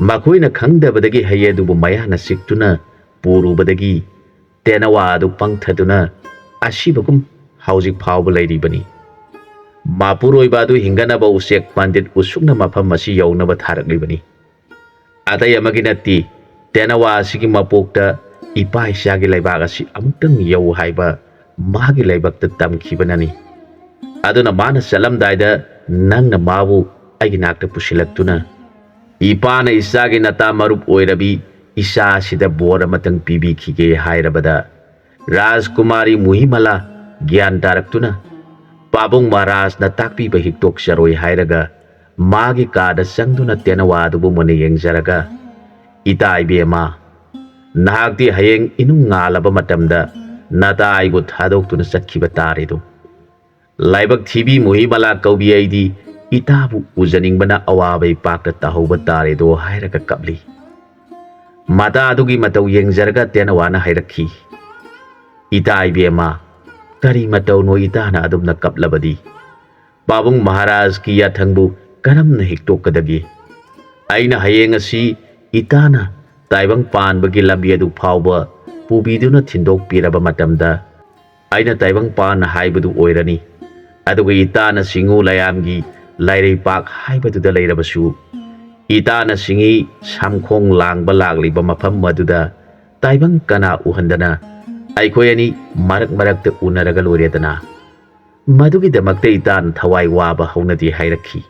ꯃꯈꯣꯏꯅ ꯈꯪꯗꯕꯗꯒꯤ ꯍꯩ ꯑꯗꯨꯕꯨ ꯃꯌꯥꯅ ꯆꯤꯛꯇꯨꯅ ꯄꯨꯔꯨꯕꯗꯒꯤ ꯇꯦꯅꯋꯥ ꯑꯗꯨ ꯄꯪꯊꯗꯨꯅ ꯑꯁꯤꯕꯒꯨꯝ ꯍꯧꯖꯤꯛ ꯐꯥꯎꯕ ꯂꯩꯔꯤꯕꯅꯤ꯫ ꯃꯄꯨꯔꯣꯏꯕ ꯑꯗꯨ ꯍꯤꯡꯒꯠꯅꯕ ꯎꯆꯦꯛ ꯄꯟꯗꯤꯠ ꯎꯁꯨꯛꯅ ꯃꯐꯝ ꯑꯁꯤ ꯌꯧꯅꯕ ꯊꯥꯔꯛꯂꯤꯕꯅꯤ꯫ ꯑꯇꯩ ꯑꯃꯒꯤ ꯅꯠꯇꯦ, ꯇꯦꯅꯋꯥ ꯑꯁꯤꯒꯤ ꯃꯄꯣꯛꯇ ꯏꯄꯥ ꯏꯆꯥꯒꯤ ꯂꯩꯕꯥꯛ ꯑꯁꯤ ꯑꯃꯨꯛꯇꯪ ꯌꯧ ꯍꯥꯏꯕ ꯃꯥꯒꯤ ꯂꯥꯏꯕꯛꯇ ꯇꯝꯈꯤꯕꯅꯅꯤ꯫ ꯑꯗꯨꯅ ꯃꯥꯅ ꯆꯠꯂꯝꯗꯥꯏꯗ ꯅꯪꯅ ꯃꯥꯕꯨ ꯑꯩꯒꯤ ꯅꯥꯛꯇ ꯄꯨꯁꯤꯜꯂꯛꯇꯨꯅ, "ꯏꯄꯥꯅ ꯏꯆꯥꯒꯤ ꯅꯇꯥ ꯃꯔꯨꯞ ꯑꯣꯏꯔꯕꯤ ꯏꯆꯥ ꯑꯁꯤꯗ ꯕꯣꯔ ꯑꯃꯇꯪ ꯄꯤꯕꯤꯈꯤꯒꯦ" ꯍꯥꯏꯔꯕꯗ, ꯔꯥꯖꯀꯨꯃꯥꯔꯤ ꯃꯨꯍꯤꯃꯂꯥ ꯒ꯭ꯌꯥꯟ ꯇꯥꯔꯛꯇꯨꯅ, ꯄꯥꯕꯨꯡ ꯃꯍꯥꯔꯥꯖꯅ ꯇꯥꯛꯄꯤꯕ ꯍꯤꯛꯇꯣꯛꯆꯔꯣꯏ ꯍꯥꯏꯔꯒ, ꯃꯥꯒꯤ ꯀꯥꯗ ꯆꯪꯗꯨꯅ ꯇꯦꯅꯋꯥ ꯑꯗꯨꯕꯨ ꯃꯨꯟꯅ ꯌꯦꯡꯖꯔꯒ, "ꯏꯇꯥ ꯏꯕꯦꯝꯃ, ꯅꯍꯥꯛꯇꯤ ꯍꯌꯦꯡ ꯏꯅꯨꯡ ꯉꯥꯜꯂꯕ ꯃꯇꯝꯗ ꯅꯇꯥ ꯑꯩꯕꯨ ꯊꯥꯗꯣꯛꯇꯨꯅ ꯆꯠꯈꯤꯕ ꯇꯥꯔꯦꯗꯣ꯫ ꯂꯥꯏꯕꯛ ꯊꯤꯕꯤ ꯃꯨꯍꯤꯃꯂꯥ ꯀꯧꯕꯤ ꯑꯩꯗꯤ ꯏꯇꯥꯕꯨ ꯎꯖꯅꯤꯡꯕꯅ ꯑꯋꯥꯕ ꯏꯄꯥꯛꯇ ꯇꯥꯍꯧꯕ ꯇꯥꯔꯦꯗꯣ" ꯍꯥꯏꯔꯒ ꯀꯞꯂꯤ꯫ ꯃꯇꯥ ꯑꯗꯨꯒꯤ ꯃꯇꯧ ꯌꯦꯡꯖꯔꯒ ꯇꯦꯅꯋꯥꯅ ꯍꯥꯏꯔꯛꯈꯤ, "ꯏꯇꯥ ꯏꯕꯦꯝꯃ, ꯀꯔꯤ ꯃꯇꯧꯅꯣ ꯏꯇꯥꯅ ꯑꯗꯨꯝꯅ ꯀꯞꯂꯕꯗꯤ? ꯄꯥꯕꯨꯡ ꯃꯍꯥꯔꯥꯖꯀꯤ ꯌꯥꯊꯪꯕꯨ ꯀꯔꯝꯅ ꯍꯤꯛꯇꯣꯛꯀꯗꯒꯦ? ꯑꯩꯅ ꯍꯌꯦꯡ ꯑꯁꯤ ꯏꯇꯥꯅ ꯇꯥꯏꯕꯪ ꯄꯥꯟꯕꯒꯤ ꯂꯝꯕꯤ ꯑꯗꯨ ꯐꯥꯎꯕ ꯄꯨꯕꯤꯗꯨꯅ ꯊꯤꯟꯗꯣꯛꯄꯤꯔꯕ ꯃꯇꯝꯗ, ꯑꯩꯅ ꯇꯥꯏꯕꯪ ꯄꯥꯟ ꯍꯥꯏꯕꯗꯨ ꯑꯣꯏꯔꯅꯤ꯫ ꯑꯗꯨꯒ ꯏꯇꯥꯅ ꯁꯤꯡꯉꯨ ꯂꯩꯌꯥꯝꯒꯤ ꯂꯥꯏꯔꯩꯄꯥꯛ ꯍꯥꯏꯕꯗꯨꯗ ꯂꯩꯔꯕꯁꯨ, ꯏꯇꯥꯅ ꯁꯤꯡꯉꯤ ꯁꯝꯈꯣꯡ ꯂꯥꯡꯕ ꯂꯥꯛꯂꯤꯕ ꯃꯐꯝ ꯑꯗꯨꯗ ꯇꯥꯏꯕꯪ ꯀꯅꯥ ꯎꯍꯟꯗꯅ ꯑꯩꯈꯣꯏ ꯑꯅꯤ ꯃꯔꯛ ꯃꯔꯛꯇ ꯎꯅꯔꯒ ꯂꯣꯏꯔꯦꯗꯅ꯫ ꯃꯗꯨꯒꯤꯗꯃꯛꯇ ꯏꯇꯥꯅ ꯊꯋꯥꯏ ꯋꯥꯕ ꯍꯧꯅꯗꯦ ꯍꯥꯏꯔꯛꯈꯤ꯫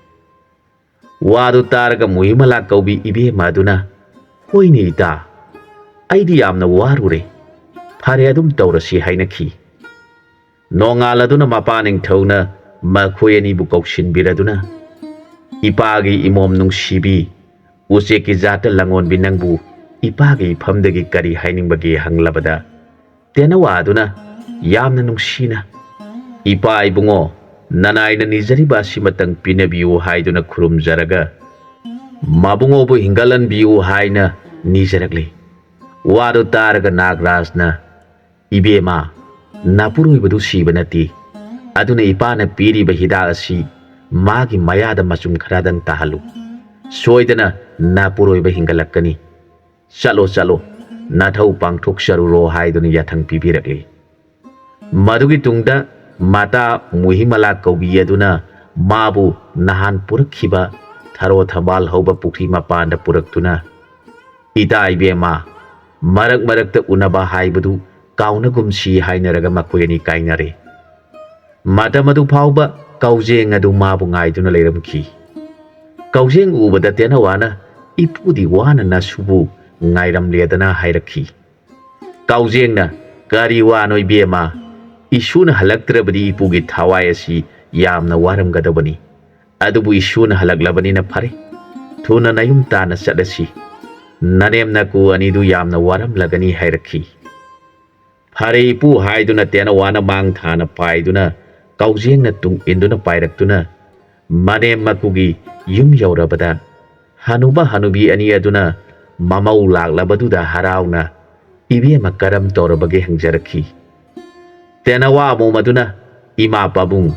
ꯋꯥꯗꯨ ꯇꯥꯔꯒ ꯃꯨꯍꯤꯃꯂꯥ ꯀꯧꯕꯤ ꯏꯕꯦꯝꯃ ꯑꯗꯨꯅ, "ꯍꯣꯏꯅꯦ ꯏꯇꯥ, ꯑꯩꯗꯤ ꯌꯥꯝꯅ ꯋꯥꯔꯨꯔꯦ꯫ ꯐꯔꯦ, ꯑꯗꯨꯝ ꯇꯧꯔꯁꯤ," ꯍꯥꯏꯅꯈꯤ꯫ ꯅꯣꯡꯉꯥꯜꯂꯗꯨꯅ ꯃꯄꯥ ꯅꯤꯡꯊꯧꯅ ꯃꯈꯣꯏ ꯑꯅꯤꯕꯨ ꯀꯧꯁꯤꯟꯕꯤꯔꯗꯨꯅ, "ꯏꯄꯥꯒꯤ ꯏꯃꯣꯝ ꯅꯨꯡꯁꯤꯕꯤ, ꯎꯆꯦꯛꯀꯤ ꯖꯥꯠꯇ ꯂꯪꯉꯣꯟꯕꯤ ꯅꯪꯕꯨ ꯏꯄꯥꯒꯤ ꯏꯐꯝꯗꯒꯤ ꯀꯔꯤ ꯍꯥꯏꯅꯤꯡꯕꯒꯦ?" ꯍꯪꯂꯕꯗ, ꯇꯦꯅꯋꯥꯗꯨꯅ ꯌꯥꯝꯅ ꯅꯨꯡꯁꯤꯅ, "ꯏꯄꯥ ꯏꯕꯨꯡꯉꯣ, ꯅꯅꯥꯏꯅ ꯅꯤꯖꯔꯤꯕ ꯑꯁꯤꯃꯇꯪ ꯄꯤꯅꯕꯤꯌꯨ" ꯍꯥꯏꯗꯨꯅ ꯈꯨꯔꯨꯝꯖꯔꯒ, "ꯃꯕꯨꯡꯉꯣꯕꯨ ꯍꯤꯡꯒꯠꯍꯟꯕꯤꯌꯨ" ꯍꯥꯏꯅ ꯅꯤꯖꯔꯛꯂꯤ꯫ ꯋꯥꯗꯨ ꯇꯥꯔꯒ ꯅꯥꯒꯔꯥꯖꯅ, "ꯏꯕꯦꯝꯃ, ꯅꯄꯨꯔꯣꯏꯕꯗꯨ ꯁꯤꯕ ꯅꯠꯇꯦ, ꯑꯗꯨꯅ ꯏꯄꯥꯅ ꯄꯤꯔꯤꯕ ꯍꯤꯗꯥꯛ ꯑꯁꯤ ꯃꯥꯒꯤ ꯃꯌꯥꯗ ꯃꯆꯨꯝ ꯈꯔꯗꯪ ꯇꯥꯍꯜꯂꯨ꯫ ꯁꯣꯏꯗꯅ ꯅꯄꯨꯔꯣꯏꯕ ꯍꯤꯡꯒꯠꯂꯛꯀꯅꯤ꯫ ꯆꯠꯂꯣ, ꯆꯠꯂꯣ, ꯅꯊꯧ ꯄꯥꯡꯊꯣꯛꯆꯔꯨꯔꯣ" ꯍꯥꯏꯗꯨꯅ ꯌꯥꯊꯪ ꯄꯤꯕꯤꯔꯛꯂꯤ꯫ ꯃꯗꯨꯒꯤ ꯇꯨꯡꯗ ꯃꯇꯥ ꯃꯨꯍꯤꯃꯂꯥ ꯀꯧꯕꯤ ꯑꯗꯨꯅ ꯃꯥꯕꯨ ꯅꯍꯥꯟ ꯄꯨꯔꯛꯈꯤꯕ ꯊꯔꯣ ꯊꯝꯕꯥꯜ ꯍꯧꯕ ꯄꯨꯈ꯭ꯔꯤ ꯃꯄꯥꯟꯗ ꯄꯨꯔꯛꯇꯨꯅ, "ꯏꯇꯥ ꯏꯕꯦꯝꯃ, ꯃꯔꯛ ꯃꯔꯛꯇ ꯎꯅꯕ ꯍꯥꯏꯕꯗꯨ ꯀꯥꯎꯅꯒꯨꯝꯁꯤ" ꯍꯥꯏꯅꯔꯒ ꯃꯈꯣꯏ ꯑꯅꯤ ꯀꯥꯏꯅꯔꯦ꯫ ꯃꯇꯝ ꯑꯗꯨ ꯐꯥꯎꯕ ꯀꯧꯖꯦꯡ ꯑꯗꯨ ꯃꯥꯕꯨ ꯉꯥꯏꯗꯨꯅ ꯂꯩꯔꯝꯈꯤ꯫ ꯀꯧꯖꯦꯡ ꯎꯕꯗ ꯇꯦꯅꯋꯥꯅ, "ꯏꯄꯨꯗꯤ ꯋꯥꯅ ꯅꯁꯨꯕꯨ ꯉꯥꯏꯔꯝꯂꯦꯗꯅ" ꯍꯥꯏꯔꯛꯈꯤ꯫ ꯀꯧꯖꯦꯡꯅ, "ꯀꯔꯤ ꯋꯥꯅꯣ ꯏꯕꯦꯝꯃ? ꯏꯁꯨꯅ ꯍꯜꯂꯛꯇ꯭ꯔꯕꯗꯤ ꯏꯄꯨꯒꯤ ꯊꯋꯥꯏ ꯑꯁꯤ ꯌꯥꯝꯅ ꯋꯥꯔꯝꯒꯗꯕꯅꯤ꯫ ꯑꯗꯨꯕꯨ ꯏꯁꯨꯅ ꯍꯜꯂꯛꯂꯕꯅꯤꯅ ꯐꯔꯦ꯫ ꯊꯨꯅ ꯅꯌꯨꯝ ꯇꯥꯟꯅ ꯆꯠꯂꯁꯤ꯫ ꯅꯅꯦꯝ ꯅꯀꯨ ꯑꯅꯤꯗꯨ ꯌꯥꯝꯅ ꯋꯥꯔꯝꯂꯒꯅꯤ" ꯍꯥꯏꯔꯛꯈꯤ꯫ "ꯐꯔꯦ ꯏꯄꯨ" ꯍꯥꯏꯗꯨꯅ ꯇꯦꯅꯋꯥꯅ ꯃꯥꯡ ꯊꯥꯅ ꯄꯥꯏꯗꯨꯅ ꯀꯧꯖꯦꯡꯅ ꯇꯨꯡ ꯏꯟꯗꯨꯅ ꯄꯥꯏꯔꯛꯇꯨꯅ ꯃꯅꯦꯝ ꯃꯀꯨꯒꯤ ꯌꯨꯝ ꯌꯧꯔꯕꯗ, ꯍꯅꯨꯕ ꯍꯅꯨꯕꯤ ꯑꯅꯤ ꯑꯗꯨꯅ ꯃꯃꯧ ꯂꯥꯛꯂꯕꯗꯨꯗ ꯍꯔꯥꯎꯅ, "ꯏꯕꯦꯝꯃ, ꯀꯔꯝ ꯇꯧꯔꯕꯒꯦ?" ꯍꯪꯖꯔꯛꯈꯤ꯫ ꯇꯦꯅꯋꯥ ꯑꯃꯣꯝ ꯑꯗꯨꯅ, "ꯏꯃꯥ ꯄꯥꯕꯨꯡ,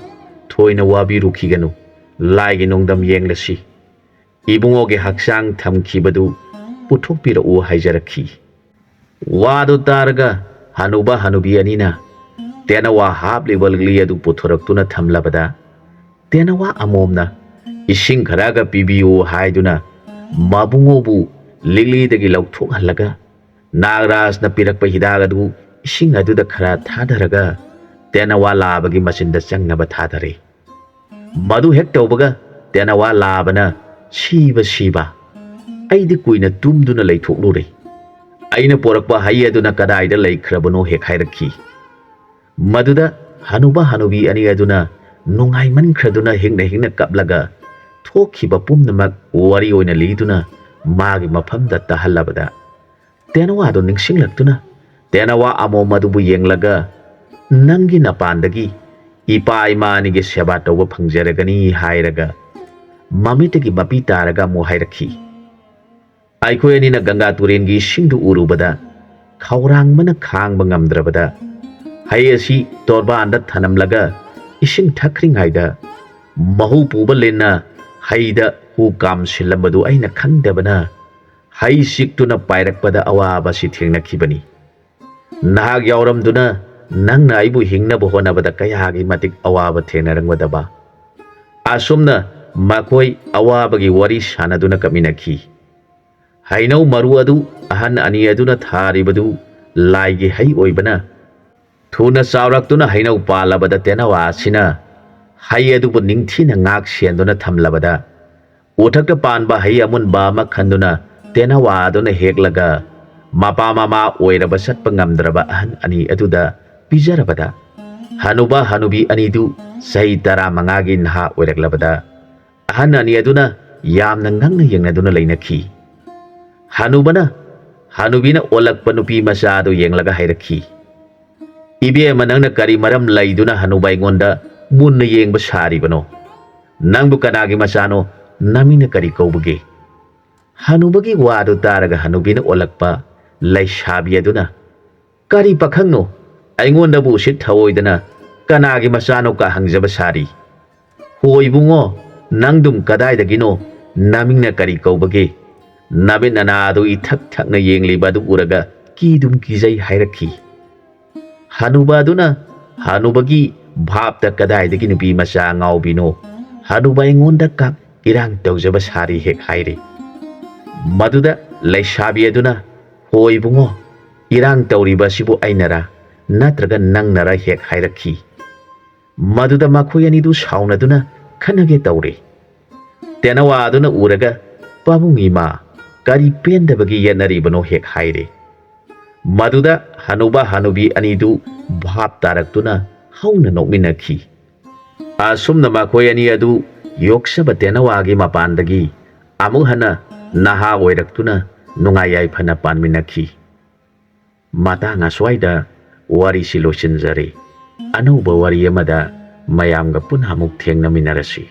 ꯊꯣꯏꯅ ꯋꯥꯕꯤꯔꯨꯈꯤꯒꯅꯨ, ꯂꯥꯏꯒꯤ ꯅꯣꯡꯗꯝ ꯌꯦꯡꯂꯁꯤ꯫ ꯏꯕꯨꯡꯉꯣꯒꯤ ꯍꯛꯆꯥꯡ ꯊꯝꯈꯤꯕꯗꯨ ꯄꯨꯊꯣꯛꯄꯤꯔꯛꯎ" ꯍꯥꯏꯖꯔꯛꯈꯤ꯫ ꯋꯥꯗꯨ ꯇꯥꯔꯒ ꯍꯅꯨꯕ ꯍꯅꯨꯕꯤ ꯑꯅꯤꯅ ꯇꯦꯅꯋꯥ ꯍꯥꯞꯂꯤꯕ ꯂꯤꯛꯂꯤ ꯑꯗꯨ ꯄꯨꯊꯣꯔꯛꯇꯨꯅ ꯊꯝꯂꯕꯗ, ꯇꯦꯅꯋꯥ ꯑꯃꯣꯝꯅ "ꯏꯁꯤꯡ ꯈꯔꯒ ꯄꯤꯕꯤꯌꯨ" ꯍꯥꯏꯗꯨꯅ ꯃꯕꯨꯡꯉꯣꯕꯨ ꯂꯤꯛꯂꯤꯗꯒꯤ ꯂꯧꯊꯣꯛꯍꯜꯂꯒ, ꯅꯥꯒꯔꯥꯖꯅ ꯄꯤꯔꯛꯄ ꯍꯤꯗꯥꯛ ꯑꯗꯨ ꯏꯁꯤꯡ ꯑꯗꯨꯗ ꯈꯔ ꯊꯥꯗꯔꯒ ꯇꯦꯅꯋꯥ ꯂꯥꯕꯒꯤ ꯃꯆꯤꯟꯗ ꯆꯪꯅꯕ ꯊꯥꯗꯔꯦ꯫ ꯃꯗꯨ ꯍꯦꯛ ꯇꯧꯕꯒ ꯇꯦꯅꯋꯥ ꯂꯥꯕꯅ ꯁꯤꯕ ꯁꯤꯕ, "ꯑꯩꯗꯤ ꯀꯨꯏꯅ ꯇꯨꯝꯗꯨꯅ ꯂꯩꯊꯣꯛꯂꯨꯔꯦ꯫ ꯑꯩꯅ ꯄꯣꯔꯛꯄ ꯍꯩ ꯑꯗꯨꯅ ꯀꯗꯥꯏꯗ ꯂꯩꯈ꯭ꯔꯕꯅꯣ?" ꯍꯦꯛ ꯍꯥꯏꯔꯛꯈꯤ꯫ ꯃꯗꯨꯗ ꯍꯅꯨꯕ ꯍꯅꯨꯕꯤ ꯑꯅꯤ ꯑꯗꯨꯅ ꯅꯨꯡꯉꯥꯏꯃꯟꯈ꯭ꯔꯗꯨꯅ ꯍꯤꯡꯅ ꯍꯤꯡꯅ ꯀꯞꯂꯒ ꯊꯣꯛꯈꯤꯕ ꯄꯨꯝꯅꯃꯛ ꯋꯥꯔꯤ ꯑꯣꯏꯅ ꯂꯤꯗꯨꯅ ꯃꯥꯒꯤ ꯃꯐꯝꯗ ꯇꯥꯍꯜꯂꯕꯗ, ꯇꯦꯅꯋꯥꯗꯨ ꯅꯤꯡꯁꯤꯡꯂꯛꯇꯨꯅ ꯇꯦꯅꯋꯥ ꯑꯃꯣꯝ ꯑꯗꯨꯕꯨ ꯌꯦꯡꯂꯒ, "ꯅꯪꯒꯤ ꯅꯄꯥꯟꯗꯒꯤ ꯏꯄꯥ ꯏꯃꯥ ꯑꯅꯤꯒꯤ ꯁꯦꯕꯥ ꯇꯧꯕ ꯐꯪꯖꯔꯒꯅꯤ" ꯍꯥꯏꯔꯒ ꯃꯃꯤꯠꯇꯒꯤ ꯃꯄꯤ ꯇꯥꯔꯒ ꯑꯃꯨꯛ ꯍꯥꯏꯔꯛꯈꯤ꯫ ꯑꯩꯈꯣꯏ ꯑꯅꯤꯅ ꯒꯪꯒꯥ ꯇꯨꯔꯦꯟꯒꯤ ꯏꯁꯤꯡꯗꯨ ꯎꯔꯨꯕꯗ ꯈꯧꯔꯥꯡꯕꯅ ꯈꯥꯡꯕ ꯉꯝꯗ꯭ꯔꯕꯗ, ꯍꯩ ꯑꯁꯤ ꯇꯣꯔꯕꯥꯟꯗ ꯊꯅꯝꯂꯒ ꯏꯁꯤꯡ ꯊꯛꯈ꯭ꯔꯤꯉꯩꯗ ꯃꯍꯨ ꯄꯨꯕ ꯂꯤꯟꯅ ꯍꯩꯗ ꯍꯨ ꯀꯥꯝꯁꯤꯜꯂꯝꯕꯗꯨ ꯑꯩꯅ ꯈꯪꯗꯕꯅ ꯍꯩ ꯆꯤꯛꯇꯨꯅ ꯄꯥꯏꯔꯛꯄꯗ ꯑꯋꯥꯕꯁꯤ ꯊꯦꯡꯅꯈꯤꯕꯅꯤ꯫ ꯅꯍꯥꯛ ꯌꯥꯎꯔꯝꯗꯨꯅ ꯅꯪꯅ ꯑꯩꯕꯨ ꯍꯤꯡꯅꯕ ꯍꯣꯠꯅꯕꯗ ꯀꯌꯥꯒꯤ ꯃꯇꯤꯛ ꯑꯋꯥꯕ ꯊꯦꯡꯅꯔꯝꯒꯗꯕ꯫ ꯑꯁꯨꯝꯅ ꯃꯈꯣꯏ ꯑꯋꯥꯕꯒꯤ ꯋꯥꯔꯤ ꯁꯥꯟꯅꯗꯨꯅ ꯀꯞꯃꯤꯟꯅꯈꯤ꯫ ꯍꯩꯅꯧ ꯃꯔꯨ ꯑꯗꯨ ꯑꯍꯟ ꯑꯅꯤ ꯑꯗꯨꯅ ꯊꯥꯔꯤꯕꯗꯨ ꯂꯥꯏꯒꯤ ꯍꯩ ꯑꯣꯏꯕꯅ, ꯊꯨꯅ ꯆꯥꯎꯔꯛꯇꯨꯅ ꯍꯩꯅꯧ ꯄꯥꯜꯂꯕꯗ ꯇꯦꯅꯋꯥ ꯑꯁꯤꯅ ꯍꯩ ꯑꯗꯨꯕꯨ ꯅꯤꯡꯊꯤꯅ ꯉꯥꯛ ꯁꯦꯟꯗꯨꯅ ꯊꯝꯂꯕꯗ, ꯎꯊꯛꯇ ꯄꯥꯟꯕ ꯍꯩ ꯑꯃꯨꯟꯕ ꯑꯃ ꯈꯟꯗꯨꯅ ꯇꯦꯅꯋꯥ ꯑꯗꯨꯅ ꯍꯦꯛꯂꯒ ꯃꯄꯥ ꯃꯃꯥ ꯑꯣꯏꯔꯕ ꯆꯠꯄ ꯉꯝꯗ꯭ꯔꯕ ꯑꯍꯟ ꯑꯅꯤ ꯑꯗꯨꯗ ꯄꯤꯖꯔꯕꯗ, ꯍꯅꯨꯕ ꯍꯅꯨꯕꯤ ꯑꯅꯤꯗꯨ ꯆꯍꯤ ꯇꯔꯥꯃꯉꯥꯒꯤ ꯅꯍꯥ ꯑꯣꯏꯔꯛꯂꯕꯗ, ꯑꯍꯟ ꯑꯅꯤ ꯑꯗꯨꯅ ꯌꯥꯝꯅ ꯉꯛꯅ ꯌꯦꯡꯅꯗꯨꯅ ꯂꯩꯅꯈꯤ꯫ ꯍꯅꯨꯕꯅ, ꯍꯅꯨꯕꯤꯅ ꯑꯣꯜꯂꯛꯄ ꯅꯨꯄꯤ ꯃꯆꯥ ꯑꯗꯨ ꯌꯦꯡꯂꯒ ꯍꯥꯏꯔꯛꯈꯤ, "ꯏꯕꯦꯝꯃ, ꯅꯪꯅ ꯀꯔꯤ ꯃꯔꯝ ꯂꯩꯗꯨꯅ ꯍꯅꯨꯕ ꯑꯩꯉꯣꯟꯗ ꯃꯨꯟꯅ ꯌꯦꯡꯕ ꯁꯥꯔꯤꯕꯅꯣ? ꯅꯪꯕꯨ ꯀꯅꯥꯒꯤ ꯃꯆꯥꯅꯣ? ꯅꯃꯤꯡꯅ ꯀꯔꯤ ꯀꯧꯕꯒꯦ?" ꯍꯅꯨꯕꯒꯤ ꯋꯥꯗꯨ ꯇꯥꯔꯒ ꯍꯅꯨꯕꯤꯅ ꯑꯣꯜꯂꯛꯄ ꯂꯩꯁꯥꯕꯤ ꯑꯗꯨꯅ, "ꯀꯔꯤ ꯄꯥꯈꯪꯅꯣ? ꯑꯩꯉꯣꯟꯗꯕꯨ ꯎꯁꯤꯠ ꯊꯑꯣꯏꯗꯅ ꯀꯅꯥꯒꯤ ꯃꯆꯥꯅꯣ ꯀ ꯍꯪꯖꯕ ꯁꯥꯔꯤ꯫ "ꯍꯣ ꯏꯕꯨꯡꯉꯣ, ꯅꯪꯗꯨꯝ ꯀꯗꯥꯏꯗꯒꯤꯅꯣ? ꯅꯃꯤꯡꯅ ꯀꯔꯤ ꯀꯧꯕꯒꯦ?" ꯅꯃꯤꯠ ꯅꯅꯥ ꯑꯗꯨ ꯏꯊꯛ ꯊꯛꯅ ꯌꯦꯡꯂꯤꯕ ꯑꯗꯨ ꯎꯔꯒ ꯀꯤꯗꯨꯝ ꯀꯤꯖꯩ ꯍꯥꯏꯔꯛꯈꯤ꯫ ꯍꯅꯨꯕ ꯑꯗꯨꯅ ꯍꯅꯨꯕꯒꯤ ꯚꯥꯞꯇ ꯀꯗꯥꯏꯗꯒꯤ ꯅꯨꯄꯤ ꯃꯆꯥ ꯉꯥꯎꯕꯤꯅꯣ? ꯍꯅꯨꯕ ꯑꯩꯉꯣꯟꯗ ꯀ ꯏꯔꯥꯡ ꯇꯧꯖꯕ ꯁꯥꯔꯤ ꯍꯦꯛ ꯍꯥꯏꯔꯤ꯫ ꯃꯗꯨꯗ ꯂꯩꯁꯥꯕꯤ ꯑꯗꯨꯅ, "ꯍꯣ ꯏꯕꯨꯡꯉꯣ, ꯏꯔꯥꯡ ꯇꯧꯔꯤꯕ ꯑꯁꯤꯕꯨ ꯑꯩꯅꯔꯥ, ꯅꯠꯇ꯭ꯔꯒ ꯅꯪꯅꯔꯥ?" ꯍꯦꯛ ꯍꯥꯏꯔꯛꯈꯤ꯫ ꯃꯗꯨꯗ ꯃꯈꯣꯏ ꯑꯅꯤꯗꯨ ꯁꯥꯎꯅꯗꯨꯅ ꯈꯟꯅꯒꯦ ꯇꯧꯔꯦ꯫ ꯇꯦꯅꯋꯥ ꯑꯗꯨꯅ ꯎꯔꯒ, "ꯄꯥꯕꯨꯡ ꯏꯃꯥ, ꯀꯔꯤ ꯄꯦꯟꯗꯕꯒꯤ ꯌꯦꯠꯅꯔꯤꯕꯅꯣ?" ꯍꯦꯛ ꯍꯥꯏꯔꯦ꯫ ꯃꯗꯨꯗ ꯍꯅꯨꯕ ꯍꯅꯨꯕꯤ ꯑꯅꯤꯗꯨ ꯚꯥꯞ ꯇꯥꯔꯛꯇꯨꯅ ꯍꯧꯅ ꯅꯣꯛꯃꯤꯟꯅꯈꯤ꯫ ꯑꯁꯨꯝꯅ ꯃꯈꯣꯏ ꯑꯅꯤ ꯑꯗꯨ ꯌꯣꯛꯆꯕ ꯇꯦꯅꯋꯥꯒꯤ ꯃꯄꯥꯟꯗꯒꯤ ꯑꯃꯨꯛ ꯍꯟꯅ ꯅꯍꯥ ꯑꯣꯏꯔꯛꯇꯨꯅ ꯅꯨꯡꯉꯥꯏ ꯌꯥꯏꯐꯅ ꯄꯥꯟꯃꯤꯟꯅꯈꯤ꯫ ꯃꯇꯥꯡ ꯑꯁ꯭ꯋꯥꯏꯗ ꯋꯥꯔꯤꯁꯤ ꯂꯣꯏꯁꯤꯟꯖꯔꯦ꯫ ꯑꯅꯧꯕ ꯋꯥꯔꯤ ꯑꯃꯗ ꯃꯌꯥꯝꯒ ꯄꯨꯟꯅ ꯑꯃꯨꯛ ꯊꯦꯡꯅꯃꯤꯟꯅꯔꯁꯤ꯫